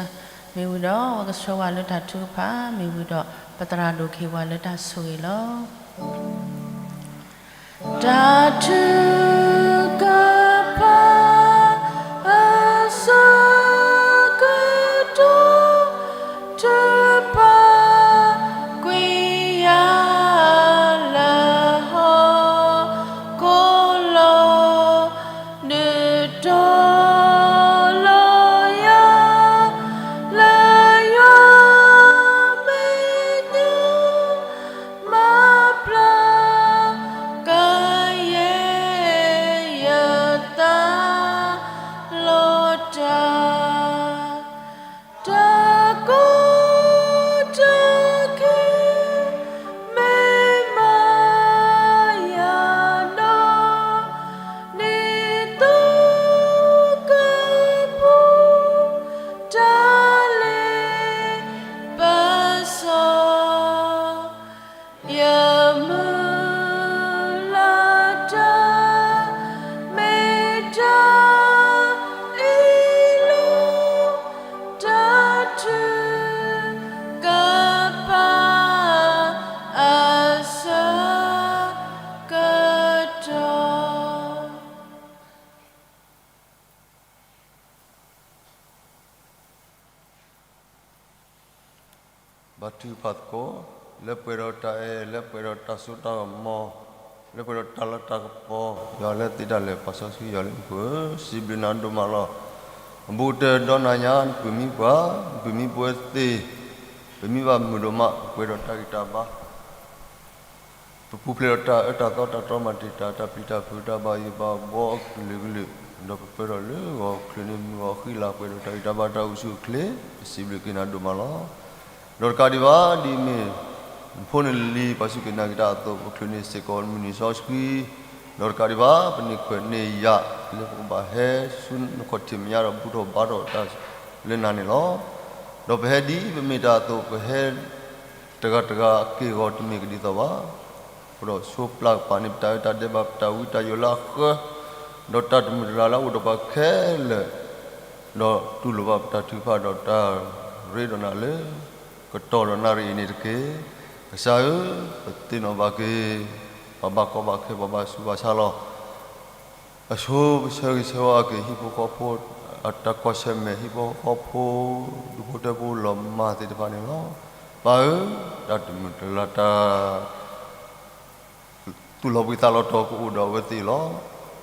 မ့ၢ်ဝံၤဒီး အဝဲကဆှၢဝဲလၢတၢ်ထုကဖၣ် မ့ၢ်ဝံၤဒီး ပသရၣ်ဒိၣ်က့ၤဝဲလၢတၢ်ဆိၣ်ဂ့ၤလီၤ. တၢ်ထုကဖၣ် အဆၢကတီၢ် ထုကဖၣ်ကွံာ်ယၤလၢဟီၣ်ခိၣ်လီၤ. ဒုးတီၤလီၤယၤ လၢယွၤမဲာ်ညါ မၤပျၢ်ကယဲၢ် ပှၤထုကဖၣ်သကိး, လၢပှဲၤဒီးတၢ်အဲၣ်, လၢပှဲၤဒီးတၢ်စိတၢ်ကမီၤ, လၢပှဲၤဒီးတၢ်လၤတၢ်ကပီၤ, ယွၤလၢသ့တၢ်လၢာ် ပှၤစီဆှံယွၤလၢမူခိၣ်ဧၢ, စံးဘျုးနၤဒိၣ်မးလီၤ. အဘူးကတၢၢ်ဒီနၤညါ နပုၢ်မံပှၢ်, နပုၢ်မံပဝဲသ့ၣ်, ပမံဘၣ်မုာ်ဒိၣ်မး ပပှဲၤဒီးတၢ်ဂံၢ်တၢ်ဘါ ပပူၤဖျဲးဒီးတၢ်အၢတၢ်သီတၢ်တြီမၤတံာ်တာ် တၢ်ပျံၤတၢ်ဖုးတၢ်ဘၣ်ယိၣ်ဘၣ်ဘှီအကလုာ်ကလုာ်, ဒီးပပၢဒီးလၢဂီၤချုးန့ၣ် မုၢ်ဂီၤဃံလၤပှဲၤဒီးတၢ်ဂံၢ်တၢ်ဘါတၢ်အိၣ်ဆူၣ်အိၣ်ချ့, ပစံးဘျုးက့ၤနၤဒိၣ်မးလီၤ. ဒီးတကးဒံးဘၣ် ဒ်မ့ၢ် နဖိနလံၤပှၤစူၢ်က့ၤနာ်က့ၤတၢ်အသိး ပချုးန့ၢ်စ့ၢ်ကီးမုၢ်နံၤစီဆှံ, ဒီးတကးဒံးဘၣ် ပန့ၢ်ခွဲးန့ၢ်ယာ်လၢပကဘၣ်ဟဲဆူနခီၣ်ထံးမဲာ်ညါဒီးဘူၣ်ထီၣ်ဘါထီၣ်တၢ်လၢနၤန့ၣ်လီၤ. ဒီးပဟဲဒ်ပမ့ၢ်တၢ်အသိး ပဟဲ တဂၤတဂၤအက့ၢ်အဂီၤတမ့ၢ်ကဒ်သိးဘၣ်. အဃိဒီးဆိပျၢ်ကပၤန့ၢ်ပတၢ်အၢတၢ်ဒဲးဘး ပတၢ်ဝံတၢ်ယိးလၢအဃၢ, ဒီးတၢ်တမုာ်တလၤလၢအအိၣ်ဒီးပှၤခဲလၢာ်, ဒီးတူၢ်လိာ်ဘၣ်ပတၢ်ထုကဖၣ်ဒီးတၢ်ရ့ဒီးနၤလၢ ကတီၢ်ဒီးနၣ်ရံၣ်အံၤန့ၣ်တက့ၢ်. ကစၢ်ဧၢ, ပသ့ၣ်နီၣ်ဘၣ်က့ၤ ပှၤဘၣ်ကီဘၣ်ခဲ ပှၤဘၣ်ဆူးဘၣ်ဆါလီၤ. အဆိပဆၢဂ့ၤဆၢဝါက့ၤ ဟံၣ်ဖိဃီဖိ အတၢ်ကွၢ်ဆၢၣ်မဲာ် ဟံၣ်ဖိဃီဖိ ဒူၣ်ဖိထၢဖိလီၤမၢ်သ့ၣ်တဖၣ်န့ၣ်လီၤ. ပၢ်ဧၢ, တၢ်တမုာ်တလၤတၢ် သူၣ်လီၤဘှံးသးလီၤတီၤကအိၣ်ဒီးအဝဲသ့ၣ်လီၤ.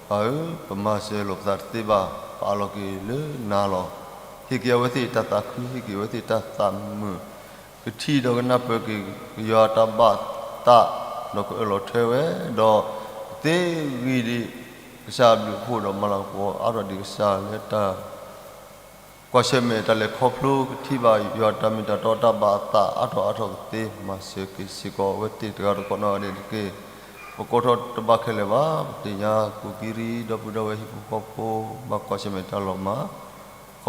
ပၢ်ဧၢ, ပမၤစၢၤလိာ်ပသးတသ့ဘၣ်, ပအးလီၤက့ၤလၢနၤလီၤ. ဟ့ၣ်က့ၤအဝဲသ့ၣ်တၢ်သးခု, ဟ့ၣ်က့ၤအဝဲသ့ၣ်တၢ်သးမုာ်, ကထံၣ်ဒီးကနၢ်ပၢၢ်က့ၤ ကယွၤတၢ်ဘၣ်သး, ဒီးကအၢၣ်လီၤထွဲဝဲ, ဒီးကသ့ဂ့ၤဒံး ကစၢ်အဘျုးအဖှိၣ်ဒီး မၤလၤကပီၤအါထီၣ်ဒံးကစၢ်လၢတၢ် ကွၢ်ဆၢၣ်မဲာ်တၢ်လဲၤခီဖျိ ကထံၣ်ဘၣ်ယွၤတၢ်မ့ၢ်တၢ်တီတၢ်ဘၣ်အသးအါထီၣ်အါထီၣ်ကသ့, မၤစၢၤက့ၤစ့ၢ်ကီးအဝဲသ့ၣ်တဂၤတကိးနီၢ်ဂၤဒဲးတက့ၢ်. ပကိးထီၣ်တဘၣ်ခဲလၢာ်ဘၣ်, ပသ့ၣ်ညါကိၢ်ကံရံ ဒီပုၢ်ဒီဝဲၢ်ဟံၣ်ဖိဃီဖိ ဘၣ်ကွၢ်ဆၢၣ်မဲာ်တၢ်လီၤမၢ်, ခီဖျိလၢပၢ်ဒီးဖံ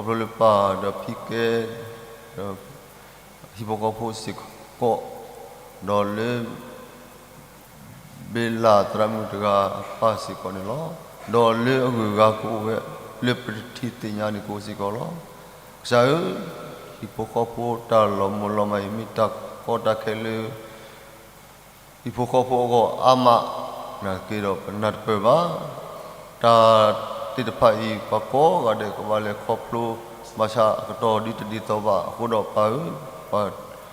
ကဲ ဒီးဟံၣ်ဖိဃီဖိစ့ၢ်ကီး, ဒီးလၢ ဘ့လၣ်သရၣ်မုၣ်တဂၤအပၢ်စ့ၢ်ကီးန့ၣ်လီၤ. ဒီးလၢအဂုၤအဂၤကအိၣ်ဝဲ လၢပတထံၣ်သ့ၣ်ညါန့ၣ်ကအိၣ်စ့ၢ်ကီးလီၤ. ကစၢ်ဧၢ, ဟံၣ်ဖိဃီဖိတၢ်လီၤမုၢ်လီၤမၢ်အံၤ မ့ၢ်တၢ်ကီတၢ်ခဲလၢ ဟံၣ်ဖိဃီဖိအဂီၢ်အါမး, နာ်သက့ဒီးပနၢ်တပၢၢ်ဘၣ်. တၢ်သ့ၣ်တဖၣ်အံၤ ပှၤကိးဂၤဒဲးကဘၣ်လဲၤခီဖျိ, ဘၣ်ဆၣ်အကတီၢ်ဒုးတဒ်သိးဘၣ်. အဃိဒီးပၢ်ဧၢ,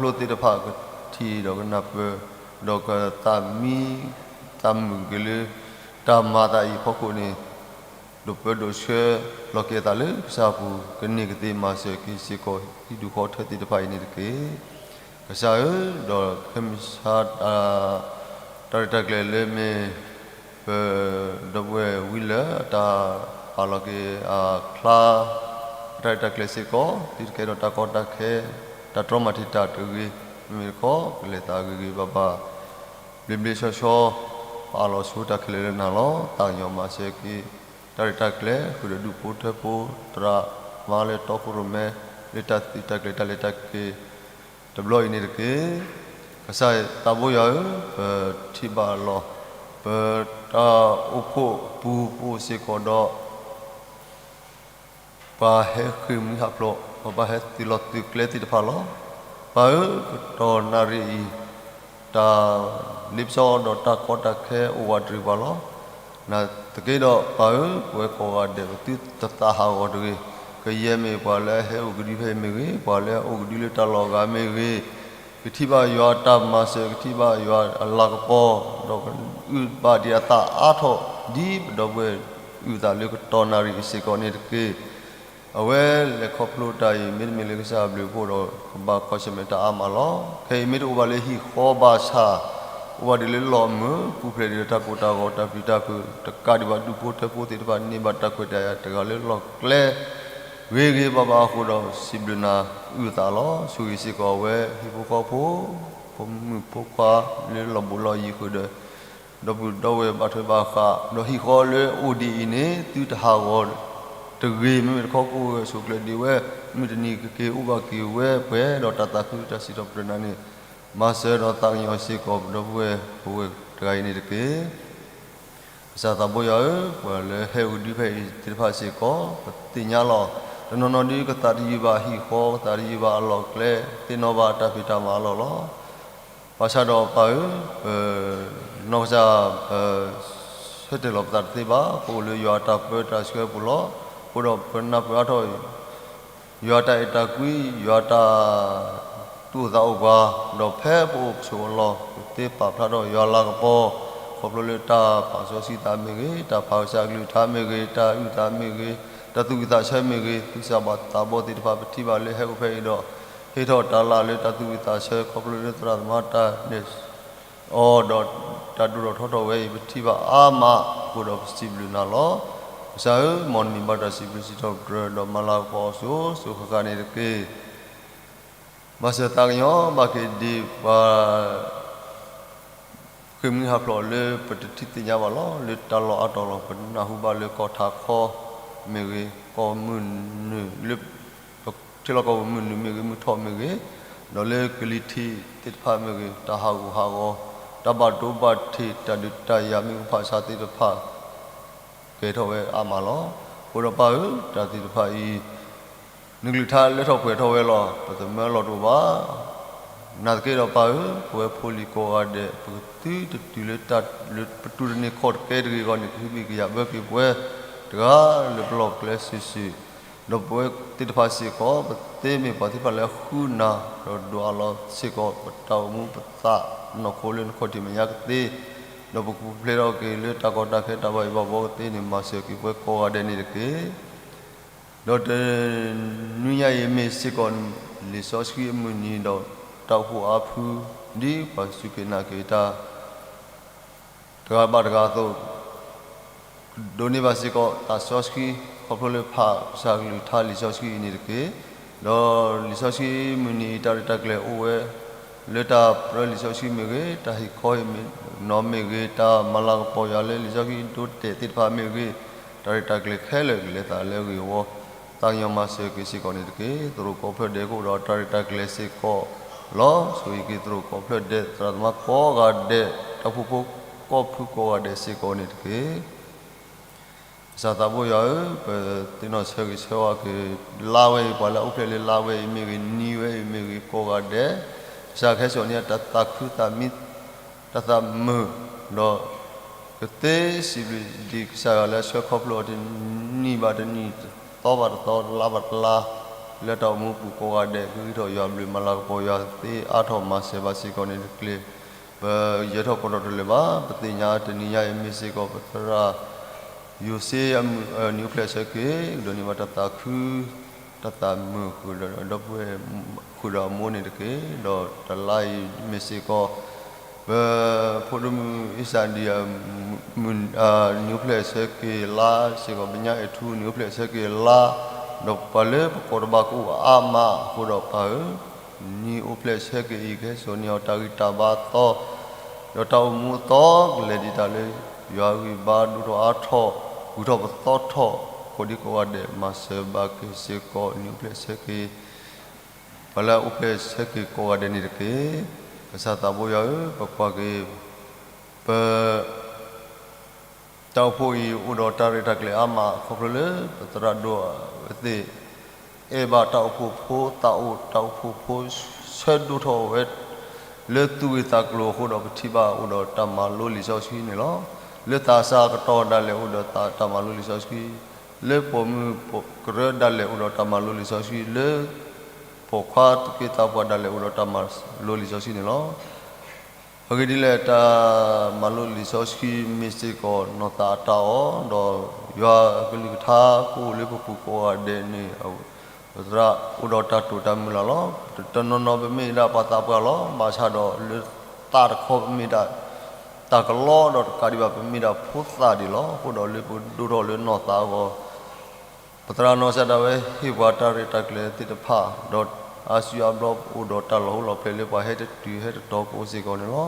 ပှၤလၢအခီဖျိသ့ၣ်တဖၣ်ကထံၣ်ဒီးကနၢ်ပၢၢ်, ဒီးကသးမံသးမုာ်က့ၤလၢ တၢ်မၤသးအံၤအဖီခိၣ်န့ၣ် ဒိးပၢဒိးဆှၢလီၤက့ၤအသးလၢကစၢ်အပူၤ, ကန့ၢ်ကသ့မၤစၢၤက့ၤစ့ၢ်ကီး ဟံၣ်ဒူၣ်ဃီထၢသ့ၣ်တဖၣ်အံၤန့ၣ်တက့ၢ်. ကစၢ်ဧၢ, ဒီးခဲမုၢ်ဆါ တၢ်ရဲၣ်တၢ်ကျဲၤလၢမ့ၢ် ပဒီပုၢ်ဝဲၢ်ဝံလၢအတၢ်ပာ်လီၤက့ၤအချါ အတၢ်ရဲၣ်တၢ်ကျဲၤစ့ၢ်ကီး, သုတကဲထီၣ်တၢ်ကီတၢ်ခဲ တၢ်တြီမၤတံာ်တာ်တဂ့ၤ, မ့မ့ၢ်တခီ ကလဲၤသးဂ့ၤဂ့ၤဘၣ်ဘၣ် ဘျ့ဘျ့ဆှီဆှီ, ပအးလီၤဆိတၢ်ခဲလၢာ်လၢနၤလီၤ. သးကညီၤမၤစၢၤက့ၤ တၢ်ရဲၣ်တၢ်ကျဲၤ ဃုာ်ဒီးဒူၣ်ဖိထၢဖိ သရၣ်မါလၢတီခိၣ်ရိၣ်မဲ လၢတၢ်သုးတၢ်ကျဲၤတၢ်လဲၤတၢ်က့ၤ တဘျီအံၤန့ၣ်တက့ၢ်. ကစၢ်သးဘိယွၤဧၢ, ပထံၣ်ဘၣ်လီၤ ပတၢ်အိၣ်ဖှိၣ်အပူၤ ပအိၣ်စ့ၢ်ကီးဒီး ပှၤဟဲဃ့ၢ်မှံဟးဖျိး, ပှၤဘၣ်ဟဲသုးလီၢ်သုးကျဲသ့ၣ်တဖၣ်လီၤ. ပၢ်ဧၢ, ကတီၢ်နၣ်ရံၣ်အံၤ တၢ်လ့ပစီဒီးတၢ်ကီတၢ်ခဲအိၣ်ဝးတရံးပှၤလီၤ. နာ်သက့ဒီးပၢ်ဧၢ, ပဝဲကိးဂၤဒဲးပသုတသးဟးဂီၤတဂ့ၤ, ကယဲၢ်မ့ၢ်ပှၤလၢအဟဲအိၣ်ကဒုဖဲအံၤမ့ၢ်ဂ့ၤ, ပှၤလၢအအိၣ်ကဒုလၢတၢ်လီၢ်အဂၤမ့ၢ်ဂ့ၤ, ကထံၣ်ဘၣ်ယွၤအတၢ်မၤစၢၤ, ကထံၣ်ဘၣ်ယွၤအလၤကပီၤ, ဒီးကအုၣ်ဘၣ်ဒံးအသးအါထီၣ် ဒ်ပဒီပုၢ်ဝဲၢ်အုၣ်သးလၢကတီၢ်နၣ်ရံၣ်အံၤစ့ၢ်ကီးန့ၣ်တက့ၢ်. အဝဲလဲၤခီဖျိတၢ်အံၤ မ့တမ့ၢ်လၢကစၢ်အဘျုးအဖှိၣ်ဒီး ကဘၣ်ကွၢ်ဆၢၣ်မဲာ်တၢ်အါမးလီၤ. ခဲအံၤမ့ၢ်တအိၣ်ဘၣ်လၢဟံၣ်ဃီဘၣ်ဆၣ်, အိၣ်ဘၣ်ဒံးလၢလီၢ်မုာ်, ပူၤဖျဲးဒံးလၢတၢ်ကိၢ်တၢ်ဂီၤတၢ်ပျံၤတၢ်ဖုး, တကးဒံးဘၣ်ဒူၣ်ဖိထၢဖိသ့ၣ်တဖၣ် န့ၢ်ဘၣ်တၢ်ခွဲးတၢ်ယာ်တဂၤလၢလီၢ်ကျဲ ဂ့ၤဂ့ၤဘၣ်ဘၣ်အဃိဒီး စံးဘျုးနၤအုၣ်သးလီၤ. ဆိၣ်ဂ့ၤစ့ၢ်ကီးအဝဲဟံၣ်ဖိဃီဖိ ဖိမုၣ်ဖိခွါလၢလီၢ်ဘူးလီၢ်ယံၤဃုာ်ဒီး ဒီပုၢ်ဒီဝဲၢ်ဘၣ်ထွဲဘၣ်ဃး, ဒီးဟံၣ်ဃီလၢအအိၣ်ဒ်အံၤန့ၣ် သုတဟးဂီၤတဂ့ၤ, မ့မ့ၢ်တခီကအိၣ်ဂၢၢ်ဆိးကျၢၤဒံးဝဲ, မုၢ်တနံၤကက့ၤအိၣ်ဘၣ်က့ၤဝဲပှဲၤဒီးတၢ်သးခုတၢ်စံးထီၣ်ပတြၢၤနၤန့ၣ်, မၤစၢၤဒီးသးကညီၤစ့ၢ်ကီး ပဒီပုၢ်ဝဲၢ်ပဝဲၢ်တဂၤအံၤန့ၣ်တက့ၢ်. ကစၢ်သးဘိယွၤဧၢ, ပှၤလၢဟဲအိၣ်ကဒုဖဲအံၤသ့ၣ်တဖၣ်စ့ၢ်ကီး ပသ့ၣ်ညါလီၤ. တနီၤနီၤဒုးကသးတယုၢ်ဘၣ်ဟံၣ်ဃီ, ကသးတယုၢ်ဘၣ်အလီၢ်ကျဲ, သ့ၣ်နီၣ်ဘၣ်တၢ်ဖံးတၢ်မၤအလီၢ်လီၤ. ဘၣ်ဆၣ်ဒီးပၢ်ဧၢ, ပနီၢ်ကစၢ် ပဆၢတဲာ်လီၤပသးတသ့ဘၣ်, ပအိၣ်လၢယွၤအတၢ်ပၢတၢ်ဆှၢအပူၤလီၤ. အဃိဒီးပနၢ်ပၢၢ်အါထီၣ် ယွၤတၢ်အဲၣ်တၢ်ကွံ, ယွၤတၢ် သူၣ်အိၣ်သးအိၣ်ပှၤ, ဒီးဖဲပအိၣ်ပဆိးအလီၢ် ပသ့ပာ်ဖျါထီၣ်ယွၤလၤကပီၤ ခီဖျိလၢတၢ်ပာ်စီဆှံသးမ့ၢ်ဂ့ၤ, တၢ်ဖးကစၢ်အကလုၢ်ကထါမ့ၢ်ဂ့ၤ, တၢ်အုၣ်သးမ့ၢ်ဂ့ၤ, တၢ်သူၣ်ဝံၣ်သးဆၢမ့ၢ်ဂ့ၤ, သူၣ်စၢ်ဘၣ်သးဘီသ့ၣ်တဖၣ် ပထံၣ်ဘၣ်လၢဟဲအိၣ်ဖဲအံၤဒီး ဟ့ၣ်ထီၣ်တၢ်လၢ်လၢတၢ်သူၣ်ဝံၣ်သးဆၢ ခီဖျိလၢသရၣ်သမါတၢ်နဲၣ်အီၤဒီး တၢ်ဒိၣ်ထီၣ်ထီထီၣ်ဝဲအံၤ ပထံၣ်ဘၣ်အါမးအဃိဒီး ပစံးဘျုးနၤလီၤ. ကစၢ်ဧၢ, မ်နမံၤဘၣ်တၢ်စံးဘျုးစံးထီၣ်ပတြၢၤ ဒီးမၤလၤကပီၤအီၤစိၤစိၤဃၣ်ဃၣ်န့ၣ်တက့ၢ်. မၤစၢၤသးကညီၤဘၣ်က့ၤဒ်ပှၤ ဃ့ၢ်မှံဟးဖျိးလၢပတထံၣ်သ့ၣ်ညါဘၣ်လီၤ. လၢတၢ်လီၢ်အါတီၤလီၤ ပနၢ်ဟူဘၣ်လၢကီၢ်ထးခီမ့ၢ်ဂ့ၤ, ကီၢ်မုၢ်နုာ်လၢ ထံလီၢ်ကီၢ်ပူၤမုၢ်နုာ်မ့ၢ်ဂ့ၤ, မုၢ်ထီၣ်မ့ၢ်ဂ့ၤ, ဒီးလၢကလံၤထံးသ့ၣ်တဖၣ်မ့ၢ်ဂ့ၤ, တၢ်ဟးဂူာ်ဟးဂီၤ, တၢ်ဘၣ်ဒိဘၣ်ထံး, တၢ်ဒုးတၢ်ယၤမ့ၣ်အူဖးဆါသ့ၣ်တဖၣ် ကဲထီၣ်ဝဲအါမးလီၤ. အဃိဒီးပၢ်ဧၢ, တၢ်သ့ၣ်တဖၣ်အံၤ နကလုၢ်ကထါလၢထီၣ်ပှဲၤထီၣ်ဝဲလီၤ. ပတမၢလီၤတအိၣ်ဘၣ်. နာ်သက့ဒီးပၢ်ဧၢ, ပဝဲဖိလံၤကိးဂၤဒဲး ပကသုတတုၤလၢတၢ်လၢပတူၢ်တန့ၢ်ခီၣ်တကဲတဂ့ၤအဂီၢ်န့ၣ် ကဟုမုၢ်ကယာ်ဘၢက့ၤပဝဲတဂၤလၢပျီၢ်ပကျဲစုာ်စုာ်, ဒီးပဝဲသ့ၣ်တဖၣ်စ့ၢ်ကီး ပသ့မ့ၢ်ပှၤသ့ၣ်တဖၣ်လၢအဃုနၤ ဒီးဒွးအလီၤစ့ၢ်ကီး ပတၢ်အိၣ်မူပသးနီၢ်ခိလၢနခီၣ်ထံးမဲာ်ညါကသ့, ဒီးပကပူၤဖျဲးထီၣ်က့ၤလၢတၢ်ကီတၢ်ခဲတၢ်ဘၣ်ယိၣ်ဘၣ်ဘှီကသ့န့ၣ် မၤစၢၤက့ၤပဝဲကိးဂၤဒဲးန့ၣ်တက့ၢ်. ဒီးတနွံညါအံၤမ့ၢ်စ့ၢ်ကီး လံာ်စီဆှံအမုၢ်နံၤဒီးတၢ်အိၣ်ဖှိၣ်အါဖု ဒ်ပှၤစူၢ်က့ၤနာ်က့ၤတၢ် တဂၤဘၣ်တဂၤအသိး, ဒိးန့ၢ်ဘၣ်စ့ၢ်ကီးတၢ်စီဆှံ ခီဖျိလၢဖးကစၢ်ကလုၢ်ကထါလံာ်စီဆှံအံၤန့ၣ်တက့ၢ်. ဒီးလံာ်စီဆှံမုၢ်နံၤအံၤ တၢ်ရဲၣ်တၢ်ကျဲၤအိၣ်ဝဲ လၢတၢ်ပြၢလံာ်စီဆှံမ့ၢ်ဂ့ၤ, တၢ်ဟ့ၣ်ခီဟ့ၣ်နီၤမ့ၢ်ဂ့ၤ, တၢ်မၤလၤကပီၤယွၤလၢလံာ်စီဆှံဒိတဲာ်သ့ၣ်တဖၣ်မ့ၢ်ဂ့ၤ, တၢ်ရဲၣ်တၢ်ကျဲၤခဲလၢာ်ကလဲၤသးလၢအဂ့ၢ်အဝီ, သးကညီၤမၤစၢၤက့ၤစ့ၢ်ကီးန့ၣ်တက့ၢ်. သရိာ်ကီၢ်ဖျၢၣ်ဒဲးကအိၣ်ဒီးတၢ်ရဲၣ်တၢ်ကျဲၤစ့ၢ်ကီးလီၤ. ဆိၣ်ဂ့ၤက့ၤသရိာ်ကီၢ်ဖျၢၣ်ဒဲး သရၣ်သမါကိးဂၤဒဲး, တၢ်အိၣ်ဖှိၣ်ဖိကီၢ်ဖုကိးဂၤဒဲးစ့ၢ်ကီးန့ၣ်တက့ၢ်. ကစၢ်သးဘိယွၤဧၢ, ပသ့ၣ်နီၣ်ဆၢဂ့ၤဆၢဝါက့ၤ လါဝဲအံၤ ပှၤလၢအအိၣ်ဖျဲၣ်လၢလါဝဲအံၤမ့ၢ်ဂ့ၤ, နံၤဝဲအံၤမ့ၢ်ဂ့ၤ, ကိးဂၤဒဲး, ကစၢ်ကဟဲစိာ်န့ၢ်တၢ်သးခုသးမံ, တၢ်သးမုာ်, ဒီးကသ့စံးဘျုးဒံးကစၢ်ယွၤလၢအဆှၢခီဖျိအီၤတနံၤဘၣ်တနံၤ, တသီဘၣ်တသီ, တလါဘၣ်တလါ, လၢတၢ်အိၣ်မူပူၤကိးဂၤဒဲး, ကဂံၢ်ထီၣ်ယွၤအဘျုးမၤလၤကပီၤယွၤသ့အါထီၣ်မၤစၢၤဘၣ်စ့ၢ်ကီးန့ၣ်တက့ၢ်. ပယဲၢ်ထီၣ်ကီးထီၣ်တလၢာ်ဘၣ်. ပသ့ၣ်ညါတနံၤညါအံၤမ့ၢ်စ့ၢ်ကီး ပသရၣ် ယိၤစ့အမုၢ် နံၤအိၣ်ဖျဲၣ်အဆၢက့ၤ ကဒိးန့ၢ်ဘၣ်တၢ်သးခု တၢ်သးမုာ်ဃုာ်ဒီး ဒီပုၢ်ဝဲၢ်ဃုာ်ဒီးအမိၢ်န့ၣ်တက့ၢ်. ဒီးတလါအံၤမ့ၢ်စ့ၢ်ကီး ပဖိဒိၣ်မုၣ်အ့ၣ်စၢ်ဒံး နံၤအိၣ်ဖျဲၣ်အဆၢက့ၤလါစ့ၢ်ကီး, ပညါအဲၣ်ထူ နံၤအိၣ်ဖျဲၣ်အဆၢက့ၤလါ, ဒီးပှၤလၢပကိးတဘၣ်ကအိၣ်အါမးအဃိဒီးပၢ်ဧၢ, နံၤအိၣ်ဖျဲၣ်အဆၢက့ၤအံၤ ကဟဲစိာ်န့ၢ်အီၤတၢ်ဂံၢ်တၢ်ဘါအသီ, ဒီးတၢ်အိၣ်မူအသီကလဲၤဒ်တၢ်လၢ ယွၤအဂံၢ်ဘါဒိၣ်ထီၣ်အါထီၣ်, ဂုၤထီၣ်ပသီထီၣ်, ကိးဒံကိးဂၤဒဲး မၤစၢၤဘၣ်က့ၤစ့ၢ်ကီး နံၤအိၣ်ဖျဲၣ်အဆၢက့ၤ ပှၤလၢအအိၣ်ဖျဲၣ်အဆၢက့ၤကိးဂၤဒဲးန့ၣ်တက့ၢ်. ကစၢ်သးဘိယွၤဧၢ, ပကွၢ်က့ၤ ပ တၢ်အိၣ်ဖှိၣ်အံၤ အိၣ်ဒီးတၢ်ရဲၣ်တၢ်ကျဲၤအါမး ခီဖျိလၢပသရၣ်ဒိၣ်အဝဲသ့ၣ် အဲၣ်ဘၣ်တၢ်အိၣ်ဖှိၣ်ဖိသးအိၣ်, တၢ်အိၣ်ဖှိၣ်ဖိဆၢဒိၣ်ထီၣ်ဝဲ လၢသူၣ်ဂ့ၢ်သးကျိၤအဃိဒီး ပထံၣ်ဘၣ်အိၣ်ဒီးတၢ်မၤလိလံာ်စီဆှံန့ၣ်လီၤ. လၢသးစၢ်အကတီၢ်ဒၣ်လဲာ် အိၣ်ဒီးတၢ်မၤလိလံာ်စီဆှံ, လၢပိာ်မုၣ်ကရၢဒၣ်လဲာ် အိၣ်ဒီးတၢ်မၤလိလံာ်စီဆှံ, လၢပိာ်ခွါသူၣ်က့သးပှၢ်ဒၣ်လဲာ် အိၣ်ဒီးတၢ်မၤလိလံာ်စီဆှံန့ၣ်လီၤ. အဂ့ၢ်ဒ်လဲၣ် တၢ်မၤလိလံာ်စီဆှံမ့ၢ်စ့ၢ်ကီး နီၢ်သးအတၢ်အီၣ်, ဒီးယွၤအကလုၢ်ကထါကအိၣ်လၢပပူၤကိးဂၤဒဲးန့ၣ် သရၣ်အိၣ်ဒီးတၢ်တိာ်တၢ်မုၢ်လၢ်လီၤ. တနီၤနီၤပမ့ၢ်ဒၣ်ပှၤသးပှၢ်လီၤ. ဘၣ်ဆၣ်ဒီးလၢသးတခီပမ့ၢ်ဒၣ်တၢ်ကလီဒီးတကးဒံးဘၣ် ပမ့ၢ်ဒၣ်ဖိသၣ်ဒံးလီၤ. အဃိဒီးလၢပဒိၣ်ထီၣ်လၢနီၢ်သးအဂီၢ် ပသရၣ်နီၢ်ကစၢ်ဒၣ်ဝဲဟ့ၣ်ပှၤတၢ်ရဲၣ်တၢ်ကျဲၤသ့ၣ်တဖၣ်, ဒီးအါစုအါဘျီအိၣ်ဒီးတၢ်လီၢ်ဟိၣ်လီၢ်ဖျဲးလၢပှၤဟဲတတုၤဟဲတတီၤကအိၣ်စ့ၢ်ကီးန့ၣ်လီၤ.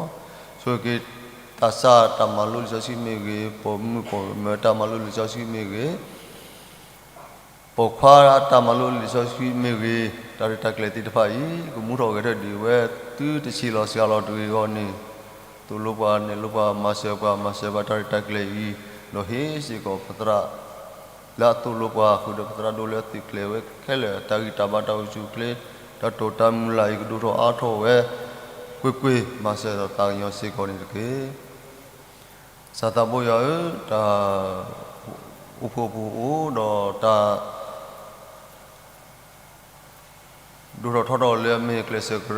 ဆိၣ်ဂ့ၤက့ၤ သးစၢ်တၢ်မၤလိလံာ်စီဆှံမ့ၢ်ဂ့ၤ, ပိာ်မုၣ်ပိာ်မၢၤတၢ်မၤလိလံာ်စီဆှံမ့ၢ်ဂ့ၤ, ပိာ်ခွါတၢ်မၤလိလံာ်စီဆှံမ့ၢ်ဂ့ၤ, တၢ်ရဲၣ်တၢ်ကျဲၤသ့ၣ်တဖၣ်အံၤ ကမူထီၣ်ဂဲၤထၢၣ်ဒံးဝဲ သုတဆံးလီၤစှၤလီၤတဂ့ၤအဂီၢ်န့ၣ်, သိၣ်လိပှၤနဲၣ်လိပှၤ မၤစၢၤပှၤ မၤစၢၤဘၣ်တၢ်ရဲၣ်တၢ်ကျဲၤအံၤ, ဒီးဟ့ၣ်စ့ၢ်ကီးပသရၣ် လၢအသိၣ်လိပှၤ ဃုာ်ဒီးပသရၣ်ဒိၣ်လၢအသုးကျဲၤဝဲခဲလၢာ် တၢ်ဂံၢ်တၢ်ဘါတၢ်အိၣ်ဆူၣ်အိၣ်ချ့ တၢ်တိာ်တၢ်မုၢ်လၢ်အံၤ ကဒိၣ်ထီၣ်အါထီၣ်ဝဲ ကွ့ၢ်ကွ့ၢ် မၤစၢၤဒီးသးကညီၤစ့ၢ်ကီးန့ၣ်တက့ၢ်. ကစၢ်သးဘိယွၤဧၢ, တၢ်အိၣ်ဖှိၣ်ပူၤအိၣ်ဒီးတၢ် ဒိၣ်ထီၣ်ထီထီၣ်လၢအမ့ၢ်ကျဲးစၢးကရၢ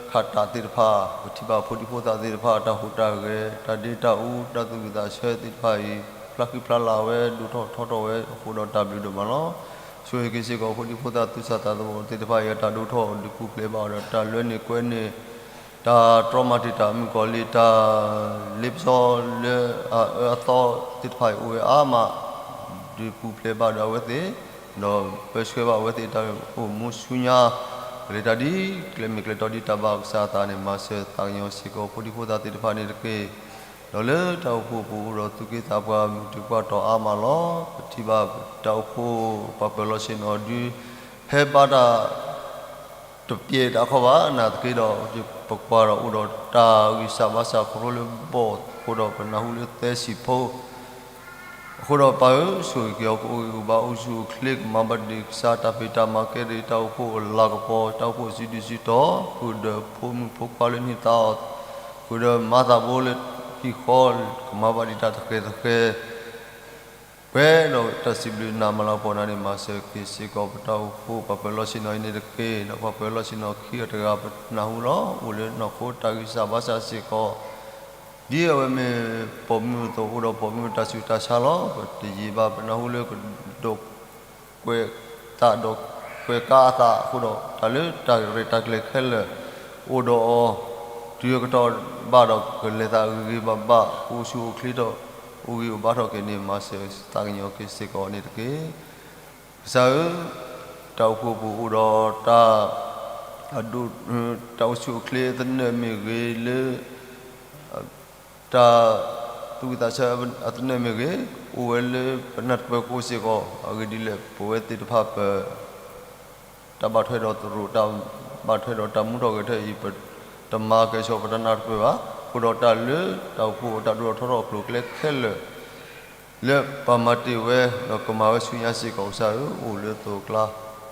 ခးတးသ့ၣ်တဖၣ် ပထံၣ်ဘၣ်ဖိဒံဖိသၣ်သ့ၣ်တဖၣ် တၢ်ဟူးတၢ်ဂဲၤ တၢ်ဒ့တၢ်အူ တၢ်သူၣ်ဝံၣ်သးဆၢသ့ၣ်တဖၣ်အံၤ ဖျါဃံဖျါလၤဝဲ ဒိၣ်ထီၣ်ထီထီၣ်ဝဲအဃိဒီးတၢ်ဘျုးဒိၣ်မးလီၤ. ဆိၣ်ဂ့ၤက့ၤစ့ၢ်ကီးဖိဒံဖိသၣ်သူၣ်စၢ်သးဘီၣ်သ့ၣ်တဖၣ်အံၤ တၢ်ဒိၣ်ထီၣ်ဒုးပူၤဖျဲးဘၣ်ဒီး တၢ်လွဲန့ၢ်ကွဲန့ၢ် တၢ်တြီမၤတံာ်တာ်မုၣ်ကီၤလံၢ် တၢ်လ့ပစီလၢအအၢအသီသ့ၣ်တဖၣ်အံၤအိၣ်ဝဲအါမး ဒုးပူၤဖျဲးဘၣ်ဒီးအဝဲသ့ၣ် ဒီးပၢဆှၢဘၣ်အဝဲသ့ၣ်တၢ်အိၣ်မူဆူညါ ကလဲၤတၢ်ဒ်ကျဲမ့ၢ်ကျဲတီဒ်တၢ်ဘၣ်ကစၢ်အသးန့ၣ် မၤစၢၤသးကညီၤစ့ၢ်ကီးဖိဒံဖိသၣ်သ့ၣ်တဖၣ်န့ၣ်တက့ၢ်. ဒီးလၢတၢ်အိၣ်ဖှိၣ်ပူၤအိၣ်ဒီးသူၣ်က့သးပှၢ်မုၢ်တူာ်ပှၢ်တီၤအါမးလီၤ. ပထံၣ်ဘၣ်တၢ်အိၣ်ဖှိၣ်ပှၤပၢၤလီၢ်ဆ့ၣ်နီၤဒုး ဟဲဘါတၢ် တပျဲတၢ်ခီဘၣ် နာ်သက့ဒီး ပကွၢ်ဒီးအိၣ်ဒီးတၢ်ဂံၢ်စၢ်ဘါစၢ်ခီဖျိလၢဘီၣ်အဃိဒီး ပနၢ်ဟူလၢသၢဆံဖိ အဃိဒီးပၢ်ဧၢ, ဆိၣ်ဂ့ၤက့ၤအီၤကအိၣ်ဂံၢ်အိၣ်ဘါ အိၣ်ဆူၣ်အိၣ်ချ့ ကမၤဘၣ်ဒံးကစၢ်တၢ်ဖံးတၢ်မၤ ကဲဒံးတၢ်အိၣ်ဖှိၣ်အလၤကပီၤ တၢ်အိၣ်ဖှိၣ်စုဒုစုတီၤ ဃုာ်ဒီးဖိမုၣ်ဖိခွါလၢနံၣ်သါအီၤ ဃုာ်ဒီးမၤသးဘိလၢဟံၣ်ဃီ ကမၤဘၣ်ဒံးတၢ်တဃဲၤတဃဲၤ ပှဲၤဒီးတၢ်စံးဘျုးနၤမၤလၤကပီၤနၤန့ၣ် မၤစၢၤက့ၤစ့ၢ်ကီးပတၢ်အိၣ်ဖှိၣ်ပှၤပၢၤလီၢ်ဆ့ၣ်နီၤအံၤန့ၣ်တက့ၢ်. ဒီးပှၤပၢၤလီၢ်ဆ့ၣ်နီၤခံဂၤတဂၤ ပနၢ်ဟူလီၤ အိၣ်လၢနီၢ်ခိတၢ်ဂံၢ်စၢ်ဘါစၢ်စ့ၢ်ကီး ဒ်အဝဲမ့ၢ်ပိာ်မုၣ်အသိး အိၣ်ဒီးပိာ်မုၣ်တၢ်ဆူးတၢ်ဆါလီၤ. ပတယံာ်ဘၣ် ပနၢ်ဟူလၢကဒိးကွဲးသးဒီး ကွဲးကါအသးအဃိဒီး တၢ်လၢတၢ်ရဲၣ်တၢ်ကျဲၤခဲလၢာ် အိၣ်ဒီးအီၤ တုၤအကတီၢ်ဘၣ်ဒီး ကလဲၤသးဂ့ၤဂ့ၤဘၣ်ဘၣ် ကအိၣ်ဆူၣ်အိၣ်ချ့ဒီး အိၣ်ဂံၢ်အိၣ်ဘါထီၣ်က့ၤန့ၣ် မၤစၢၤသးကညီၤက့ၤစ့ၢ်ကီးန့ၣ်တက့ၢ်. ကစၢ်ဧၢ, တၢ်အိၣ်ဖှိၣ်ပူၤအိၣ်ဒီးတၢ် အဒိၣ် တၢ်အိၣ်ဆူၣ်အိၣ်ချ့အသနၢၣ်မ့ၢ်ဂ့ၤလၢ တၢ်သူၣ်ဝံၣ်သးဆၢအသနၢၣ်မ့ၢ်ဂ့ၤ, အိၣ်ဝဲလၢပနၢ်တပၢၢ်ကအိၣ်စ့ၢ်ကီး, အဂ့ၢ်ဒ်လဲၣ် ပဝဲသ့ၣ်တဖၣ်ပ တၢ်ဘၣ်ထွဲဒီးသရိာ်, တၢ်ဘၣ်ထွဲဒီးတၢ်မူထီၣ်ဂဲၤထၢၣ်အံၤ, ပတမၤကဲၤဆိးပတၢ်နၢ်တပၢၢ်ဘၣ်. အဃိဒီးတၢ်လၢတၢ်အိၣ်ဖှိၣ်တၢ်ဒိၣ်ထီၣ်ထီထီၣ်အကျိၤအကျဲခဲလၢာ် လၢပမၤတ့ၢ်ဝဲ ဒီးကမၤဝဲဆူညါစ့ၢ်ကီး ကစၢ်ဧၢ, အိၣ်လၢသိးကျါ,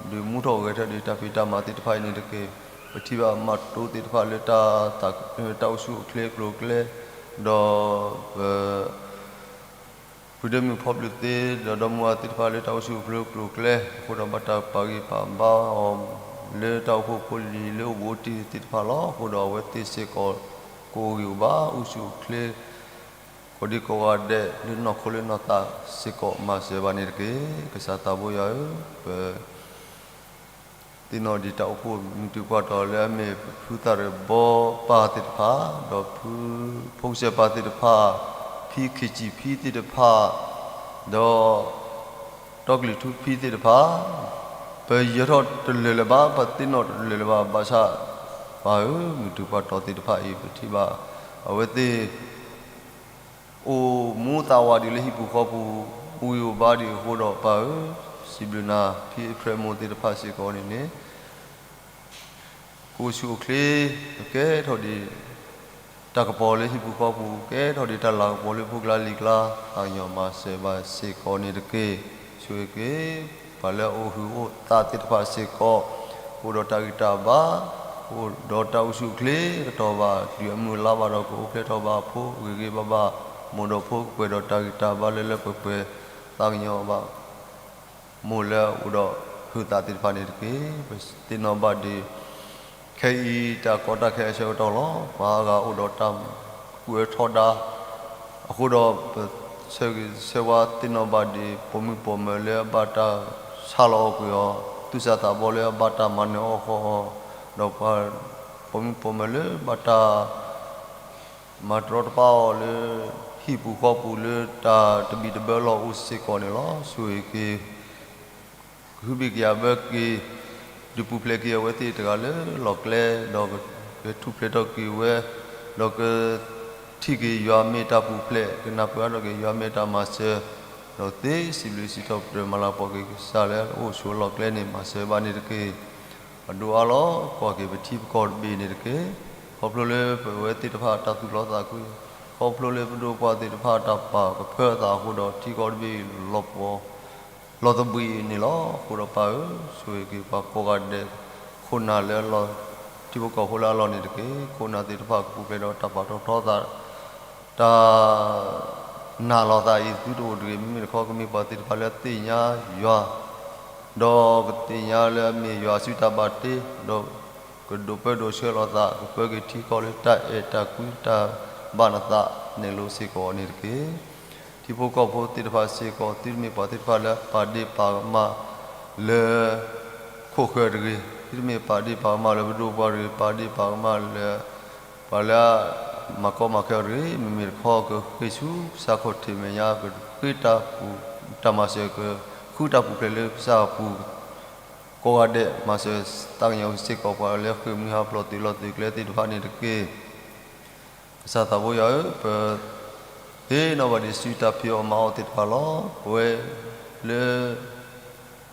ဒုးမူထီၣ်ဂဲၤထၢၣ်ဒံးတၢ်ဖံးတၢ်မၤသ့ၣ်တဖၣ်အံၤန့ၣ်တက့ၢ်. ပထံၣ်ဘၣ်မၤတိသ့ၣ်တဖၣ်လၢတၢ် တၢ်အိၣ်ဆူၣ်အိၣ်ချ့အကျိၤအကျဲ, ဒီးပ ဖုဒဲမုၣ်ဖီဘျုးသ့ ဒီးဒီမါဝၤသ့ၣ်တဖၣ်လၢတၢ်အိၣ်ဆူၣ်အိၣ်ချ့အကျိၤအကျဲ, အဃိဒီးဘၣ်တၢ်ပာ်ဂံၢ်ပာ်ဘါအီၤ လၢတၢ်အိၣ်ဖှိၣ်ဖိလံၤလၢအိၣ်ဘူးအိၣ်တံၢ်သ့ၣ်တဖၣ်လီၤ. အဃိဒီးအဝဲသ့ၣ်စ့ၢ်ကီး ကအိၣ်ဂံၢ်အိၣ်ဘါ အိၣ်ဆူၣ်အိၣ်ချ့ ကိးဒံကိးဂၤဒဲး လၢနီၢ်ခိလၢနီၢ်သးစ့ၢ်ကီး မၤစၢၤဘၣ်န့ၣ်တက့ၢ်. ကစၢ်သးဘိယွၤဧၢ, ပ သ့ၣ်နီၣ်ဒံးတၢ်အိၣ်ဖှိၣ်မုၢ်တူာ်ပှၢ်တီၤလၢအမ့ၢ်ဖုသၣ်ရၢၣ်ဘီပၢ်သ့ၣ်တဖၣ်, ဒီးဖုဖိကစၢၢ်ပၢ်သ့ၣ်တဖၣ်, ဖံခ့ၣ်စံၣ်ဖံသ့ၣ်တဖၣ်, ဒီး တီကလုာ်ထူဖံသ့ၣ်တဖၣ်, ပယၢၤထီၣ်တလၢာ်လၢၤဘၣ်, ပသ့ၣ်နီၣ်တလၢာ်လၢၤဘၣ်, ဘၣ်ဆၣ် ပၢ်ဧၢ, မုၢ်တူာ်ပှၢ်တီၤသ့ၣ်တဖၣ်အံၤ ပထံၣ်ဘၣ် အဝဲသ့ၣ် အိၣ်မူသးဝးဒံးလၢဟံၣ်ပူၤဃီပူၤ, အိၣ်ဂံၢ်အိၣ်ဘါဒံးအဃိဒီး ပၢ်ဧၢ, စံးဘျုးနၤ, ဖံအဖျဲၣ်မိၢ်သ့ၣ်တဖၣ်စ့ၢ်ကီးန့ၣ်န့ၣ် ကအိၣ်ဆူၣ်အိၣ်ချ့, ကကဲထီၣ်ဒံး တၢ်ကပီၤလၢဟံၣ်ပူၤဃီပူၤ, ကဲထီၣ်ဒံးတၢ်လၤကပီၤလၢဖိကျါလံၤကျါ, သးကညီၤမၤစၢၤဘၣ်စ့ၢ်ကီးန့ၣ်တက့ၢ်. ဆိၣ်ဂ့ၤက့ၤ ပှၤလၢအအိၣ်ဟုၣ်အိၣ်သးသ့ၣ်တဖၣ်စ့ၢ်ကီး, အိၣ်ဒီးတၢ်ဂံၢ်တၢ်ဘါ, အိၣ်ဒီးတၢ်အိၣ်ဆူၣ်အိၣ်ချ့, ကတီၢ်ဘၣ်တုၤအမုၢ်အလါဘၣ်ဒီး ကအိၣ်ဖျဲၣ်ထီၣ်ဘၣ်အဖိ ဂ့ၤဂ့ၤဘၣ်ဘၣ်, မိၢ်ဒီးဖိကပှဲၤဒီးတၢ်ဂံၢ်တၢ်ဘါလၢလၢပှဲၤပှဲၤ, သးကညီၤဘၣ် မိၢ်လၢအအိၣ်ဒီးဟုၣ်သးသ့ၣ်တဖၣ်န့ၣ်တက့ၢ်. ပသ့ၣ်နီၣ်ဘၣ်ဒံး ခဲအံၤတၢ်ကီတၢ်ခဲအဆၢကတီၢ်လီၤ. ပှၤအါဂၤအိၣ်ဒီးတၢ်ကူၣ်အၢထီဒါ, အဃိဒီးပဆၢဂ့ၤဆၢဝါသ့ၣ်နီၣ်ဘၣ်ဒံး ပိာ်မုၣ်ပိာ်မၢၤလၢအဘၣ်တၢ်ဆါလီၤအီၣ်ကွံာ်အီၤ, သူၣ်စၢ်သးဘီလၢအဘၣ်တၢ်မၤနၢၤအီၣ်ဃီအီၤ, ဒီးပှၤပိာ်မုၣ်ပိာ်မၢၤလၢဘၣ်တၢ် မၤတရီတပါအီၤလၢ ဟံၣ်ပူၤဃီပူၤလၢတၢ်တဘံၣ်တဘၢလီၤအိၣ်စ့ၢ်ကီးန့ၣ်လီၤ. ဆိၣ်ဂ့ၤက့ၤ ကဟုဘံၣ်ကယာ်ဘၢက့ၤ, ဒုးပူၤဖျဲးက့ၤအဝဲသ့ၣ်တဂၤလၢလီၢ်ကျဲ, ဒီးကထူၣ်ဖျဲးထီၣ်က့ၤဝဲ, ဒီးကထံၣ်က့ၤယွၤမ့ၢ်တၢ်ပူၤဖျဲး, ကနၢ်ပၢၢ်အါထီၣ်က့ၤယွၤမ့ၢ်တၢ်မၤစၢၤ, ဒီးသ့စံးဘျုးစံးထီၣ်ပတြၢၤမၤလၤကပီၤက့ၤကစၢ်လၢအအိၣ်ဆိးလီၢ်ကျဲန့ၣ် မၤစၢၤဘၣ်န့ၣ်တက့ၢ်. ပဒိၣ်အါလီၤ, ကွၢ်က့ၤပထံပကီၢ်တဘ့ၣ်န့ၣ်တက့ၢ်. ခီဖျိလၢပဝဲသ့ၣ်တဖၣ်တၢ်သူၣ်လီသးကွံ, ခီဖျိလၢပဒိၣ်ပှၢ်သ့ၣ်တဖၣ်တၢ်ပာ်ကဖၢအသးအဃိဒီး ထံကီၢ်တဘ့ၣ် လီၤပှီၤ လီၤသဘှံးန့ၣ်လီၤ. အဃိဒီးပၢ်ဧၢ, ဆိၣ်ဂ့ၤက့ၤပှၤကိးဂၤဒဲး, ခိၣ်နၢ်လၢအလီၢ်, ထံဖိကီၢ်ဖိလၢအလီၢ်န့ၣ်တက့ၢ်. ခိၣ်နၢ်သ့ၣ်တဖၣ်ကပူၤဖျဲးဒီးတၢ်ပာ်ထီၣ်ထီသး, တၢ်နာ်လီၤသးအံၤသုတအိၣ်တဂ့ၤ. မ့မ့ၢ်တခီကမ့ၢ်ပှၤသ့ၣ်တဖၣ်လၢအသ့ၣ်ညါယွၤ ဒီးကသ့ၣ်ညါလၢအမ့ၢ်ယွၤအစုတၢ်ဘၣ်တ့, ဒီးကဒိးပၢဒိးဆှၢလီၤသး, ကပၢက့ၤထံကီၢ်လၢတၢ်အဲၣ်တၢ်ကွံတၢ်ဘၣ်နသးနဲၣ်လိၤစ့ၢ်ကီးန့ၣ်တက့ၢ်. ထံဖိကီၢ်ဖိသ့ၣ်တဖၣ်စ့ၢ်ကီး, သုတမ့ၢ်ပှၤသ့ၣ်တဖၣ်လၢပာ်ဒ့ၣ်ပာ်ကမၣ်လၢခိၣ်ဃၢၤတဂ့ၤ, သုတမ့ၢ်ပာ်ဒ့ၣ်ပာ်ကမၣ်လၢပဒိၣ်ပှၤတဂ့ၤ, ပာ်ဒ့ၣ်ပာ်ကမၣ်လၢ ပှၤလၢအမၤကီမၤခဲအီၤတဂ့ၤ, မ့မ့ၢ်တခီကဃ့ၢ်ဆူကစၢ်ခီၣ်ထံးမဲာ်ညါ, ကဃ့ၢ်တၢ်ပူၤတၢ်မၤစၢၤ, ကဃုတၢ်ပူၤဖျဲးလၢကစၢ်အပူၤ, ကိးဂၤဒဲးမၤစၢၤသးကညီၤစ့ၢ်ကီးပှၤလၢဃ့ၢ်မှံဟးဖျိးသုးလီၢ်သုးကျဲသ့ၣ်တဖၣ်န့ၣ်တက့ၢ်. ကစၢ်သးဘိယွၤဧၢ, ပသ့ၣ်နီၣ်ဘၣ်ဒံးဆူတၢ်ဖံးအီၣ်မၤအီၣ်သ့ၣ်တဖၣ်လီၤ. ပဝဲလၢ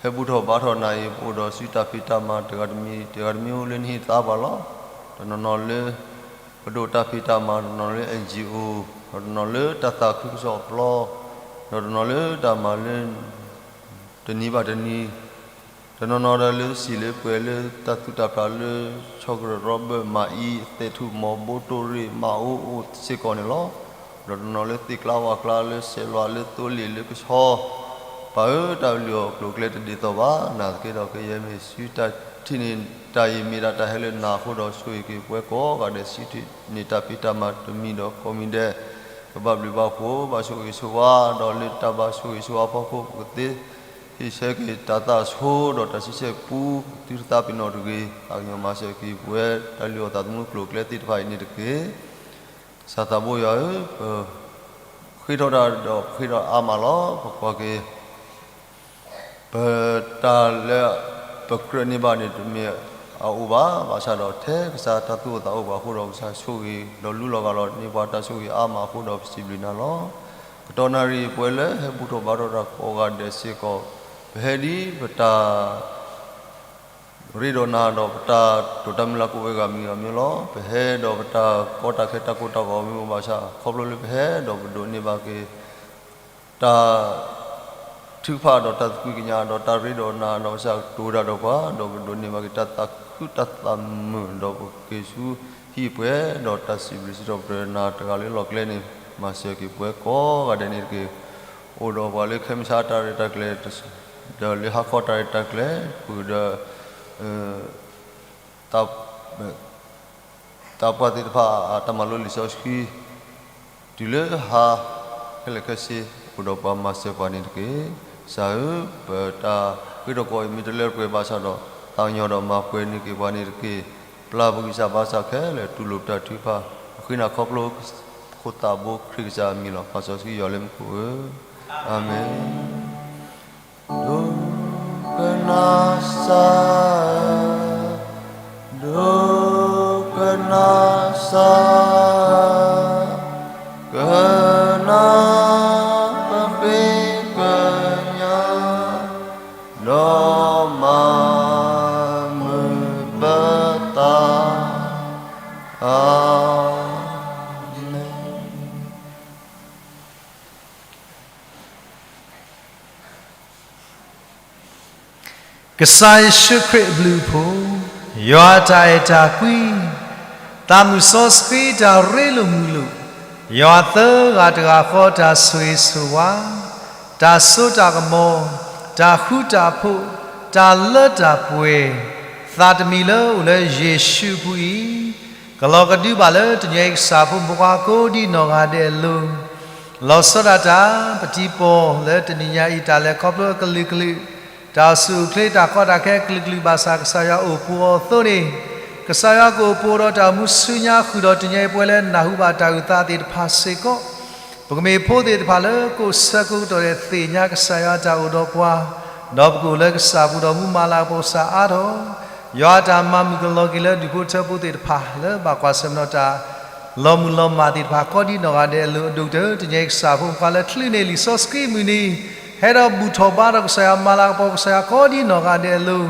ဟဲဘူၣ်ထီၣ်ဘါထီၣ်နၤအံၤ ပအိၣ်ဒီးဆူတၢ်ဖံးတၢ်မၤတဂၤတမံၤတဂၤတမံၤအိၣ်လၢနဟံၣ်သါပှၤလီၤ. တနီၤနီၤလၢ ပဒိၣ်တၢ်ဖံးတၢ်မၤ, တနီၤလၢ NGO, ဒီးတနီၤလၢတၢ်သးခုကစီၣ်အပျီ, ဒီးတနီၤလၢတၢ်မၤလၢ တနံၤဘၣ်တနံၤ, တနီၤနီၤဒီးလၢစံၣ်လၢပှဲၤလၢတၢ်သူၣ်တၢ်ဖျးလၢ ဆီကရၢၣ်ရီဘၢၣ်မၤအံၤ, သဲးထူၣ်မီၤဘိတိၣ်ရ့ၣ်မၤအိၣ်အိၣ်စ့ၢ်ကီးန့ၣ်လီၤ. ဒီးတနီၤလၢသ့ၣ်ကျါဝၣ်ကျါလၢစဲးလွးလၢသိလ့ၣ်လၢကဆီ, ပၢ်ဧၢ တၢ်လုၢ်အီၣ်ကျိၤကျဲတဒ်သိးဘၣ်, နာ်သက့ဒီးကယဲၢ်မ့ၢ်ဆူတၢ်ထံၣ်န့ၢ်တၢ်အံၤ မ့ၢ်ဒၣ်တၢ်ဟဲလၢနၤအဃိဒီးဆိၣ်ဂ့ၤက့ၤပဝဲကိးဂၤဒဲး ဆူထံၣ်န့ၢ်တၢ်ဖံးတၢ်မၤတမံၤဒီးကိးမံၤဒဲး, ကဘၣ်ဘျုးဘၣ်ဖှိၣ် ဘၣ်ဆိၣ်ဂ့ၤဆိၣ်ဝါ, ဒီးလၢတၢ်ဘၣ်ဆိၣ်ဂ့ၤဆိၣ်ဝါအဖီခိၣ် ပကသ့ဟ့ၣ်ဆၢက့ၤတၢ်သးဆိဒီးတၢ်ဆံဆဲၣ်ပူ, သုတသးပ့ၤနီၣ်တဂ့ၤ, သးကညီၤမၤစၢၤက့ၤပဝဲ တၢ်လုၢ်အီၣ်သးသမူကျိၤကျဲသ့ၣ်တဖၣ်အံၤန့ၣ်တက့ၢ်. ကစၢ်သးဘိယွၤဧၢ, ပဃ့ထီၣ်တၢ်ဒီးပဃ့ထီၣ်အါမးလီၤ. ပကွၢ်က့ၤ ပတၢ်လၢပကြၢးန့ၢ်ဘၣ်န့ၣ် တမ့ၢ်အအိၣ်ဘၣ်, ဘၣ်ဆၣ်ဒီးထဲကစၢ်တၢ်သူၣ်အိၣ်သးအိၣ်ပှၤအဃိဒီး ကစၢ်ဆိၣ်ဂ့ၤဒီးလူလီၤဂာ်လီၤန့ၢ်ပှၤတၢ်ဆိၣ်ဂ့ၤအါမးအဃိဒီး ပစံးဘျုးနၤလီၤ. ကတီၢ်နၣ်ရံၣ်ပဝဲလၢဟဲဘူၣ်ထီၣ်ဘါထီၣ်တၢ်ကိးဂၤဒဲးစ့ၢ်ကီး, ပဟဲဒ်ပတၢ် ရ့ဒီးနၤဒီးပတၢ်တိာ်တၢ်မုၢ်လၢ်ကိးဝဲဂၤမံၤဂၤမံၤလီၤ. ပဟဲဒီးပတၢ်ကီတၢ်ခဲတၢ်ကိၢ်တၢ်ဂီၤမ့ၢ်အိၣ်ဘၣ်ဆၣ် ခီဖျိလၢပဟဲဒီးပဒိးန့ၢ်ဘၣ်က့ၤ တၢ်ထုကဖၣ်ဒီးတၢ်သကွံာ်ကညးဒီးတၢ်ရ့ဒီးနၤဒီးကစၢ်ကတိၤတၢ်ဒီးပှၤ, ဒီးပဒိးန့ၢ်ဘၣ်က့ၤတၢ်သးခုတၢ်သးမုာ်ဒီးပက့ၤဆူဟံၣ်ပှဲၤဒီးတၢ်စံးဘျုးစံးထီၣ်ပတြၢၤနၤတဂၤလၢလီၢ်ကျဲန့ၣ် မၤစၢၤက့ၤပဝဲကိးဂၤဒဲးန့ၣ်တက့ၢ်. အိၣ်ဒီးပှၤလၢခဲမုၢ်ဆါတၢ်ရဲၣ်တၢ်ကျဲၤ ဒီးလၢဟါခီတၢ်ရဲၣ်တၢ်ကျဲၤ ပှၤဒီး သးပှၢ်သ့ၣ်တဖၣ်အတၢ်မၤလိလံာ်စီဆှံ တုၤလၢဟါ ခဲလၢာ်ခဲဆ့ အိၣ်ဒီးပှၤမၤစၢၤပှၤန့ၣ်တက့ၢ်. ကစၢ်ဧၢ, ပတၢ်ဃ့ထီၣ်ကီးအံၤမ့ၢ်တလၢတပှဲၤဘၣ်ဆၣ်ဒီး သးကညီၤဒီးမၤပှဲၤန့ၢ်က့ၤပှၤန့ၣ်တက့ၢ်. ပျၢ်ပဂံၢ်စၢ်ဘါစၢ်ခဲလၢာ် တူၢ်လိာ်ပတၢ်ထုကဖၣ် ပဃ့နၤခီဖျိ ဖိသၣ်ဘိခရံာ်ကစၢ်အမံၤလီၤ. ပၢ်စီဆှံယွၤလၢမူခိၣ်ဧၢ, အၤမ့ၣ်. ဒိကနၣ်စၢ်, ဒိကနၣ်စၢ်, ကနၣ်ပဃ့ကညး, ဒီးမၤမုာ်ဘၢသး, အၤမ့ၣ်. ကစၢ်ယ့ၣ်ၡူးခရံာ်အဘျုးအဖှိၣ်, ယွၤအတၢ်အဲၣ်တၢ်ကွံ, သးမုၢ်စီဆှံတၢ်ရ့လိာ်မုာ်လိာ်, ယွၤသၢဂၤတဂၤဃီတၢ်ဆိၣ်ဂ့ၤဆိၣ်ဝါ, တၢ်စိတၢ်ကမီၤ, တၢ်ဃူတၢ်ဖိး, တၢ်လၢတၢ်ပှဲၤ, သးတမံၤလၢအိၣ်လၢယ့ၣ်ၡူးအပူၤအံၤ, ကလီၤကဒုဘၣ်လၢတနံၤအံၤကစၢ်ဖိမုၣ်ဖိခွါကိးဒံနီၢ်ဂၤဒဲးအလိၤ လီၤဆီဒၣ်တၢ် ပတံၤပီၢ်လၢတနံၤညါအံၤ တၢ်လဲၤခီဖျိအကလုာ်ကလုာ်, တၢ်အိၣ်ဆူၣ်အိၣ်ချ့တၢ်ကီတၢ်ခဲအကလုာ်ကလုာ်ဘၣ်ဆၣ် ကစၢ်ယွၤအိၣ်ပူၤအီၤအသိးန့ၣ်, ကစၢ်ယွၤကအိၣ်ပူၤဒီးတၢ်အိၣ်မူဆူညါဃုာ်ဒီးတနံၤအံၤပဝဲလၢနၢ်ဟူဘၣ်တၢ်အုၣ်သးသ့ၣ်တဖၣ်စ့ၢ်ကီး, ပကမ့ၢ်ဖိသ့ၣ်တဖၣ်လၢကိးဆၢကိးကတီၢ်ဒဲးသ့ၣ်ညါကစၢ်ယွၤအတၢ်အိၣ်ဒီးပှၤ, ဒီးပကအိၣ်လၢကစၢ်ပူၤဒီးမူမၤလၤကပီၤကစၢ်အါထီၣ် ယွၤအတၢ်မၤမုာ်ကလီၤက့ၤလၢဒူၣ်ဖိထၢဖိသ့ၣ်တဖၣ် လၢဘၣ်ကွၢ်ဆၢၣ်မဲာ်ဒီးတၢ်လီၤမုၢ်လီၤမၢ်သ့ၣ်တဖၣ် ကိးဒံနီၢ်ဂၤဒဲးအလိၤ အဒိၣ်ကတၢၢ် တနံၤအံၤကစၢ်ဖိမုၣ်ဖိခွါလၢချုးန့ၢ်လံာ်စီဆှံမုၢ်နံၤ, ဟဲဒီးဘူၣ်ထီၣ်ဘါထီၣ်ကစၢ်ယွၤမၤလၤကပီၤကစၢ်ယွၤကိးဒံနီၢ်ဂၤဒဲးအလိၤ,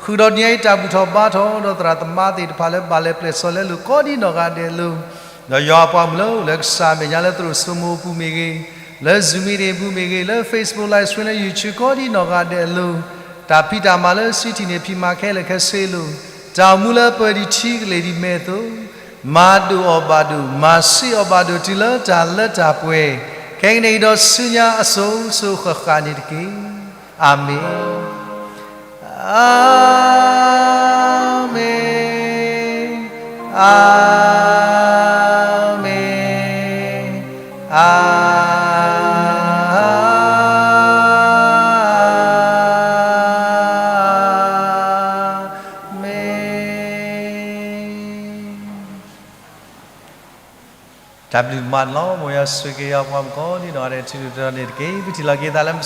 ဃုာ်ဒီးတနံၤအံၤတၢ်ဘူၣ်ထီၣ်ဘါထီၣ်ဒီးသရၣ်သမါသ့ၣ်တဖၣ်လၢဘၣ်လဲၤပျဲၢ်စီလဲၤလိာ်ကိးဒံနီၢ်ဂၤဒဲးအလိၤ, ဒီးယွၤအပှၤမုၣ်လၢအိၣ်လၢကစၢ်အမဲာ်ညါလၢသရိာ်စိမိၤအပူၤမ့ၢ်ဂ့ၤ, လၢ Zoom meeting ပူၤမ့ၢ်ဂ့ၤ, လၢ Facebook Live Stream လၢ YouTube ကိးဒံနီၢ်ဂၤဒဲးအလိၤ, တၢ်ဖံးတၢ်မၤလၢစုထံၣ်န့ၢ်ဖံးမၤခဲလၢာ်ခဲဆ့အလိၤ, တၢ်အိၣ်မူလၢပၢၤဒံးထံကလဲၤဒံးမဲာ်အသိး, မၤဒိၣ်အီၤဘၣ်ဒိၣ်, မၤဆံးအီၤဘၣ်ဒိၣ်တုၤလၢတၢ်လၢတၢ်ပှဲၤ, ခဲကနံၣ်အံၤဒီးဆူညါအစိၤစိၤဃၣ်ဃၣ်န့ၣ်တက့ၢ်. အၤမ့ၣ်. Amen. Amen. Amen. တၢ်ဘျုးမးန့ၣ်လီၤ. မ်ယွၤဆိၣ်ဂ့ၤက့ၤယွၤပှၤမုၣ်ကိးဒံနီၢ်ဂၤဒဲး ထံၣ်လိာ်တၢ်န့ၣ်တက့ၢ်. ပထံၣ်လိာ်က့ၤသးလၢ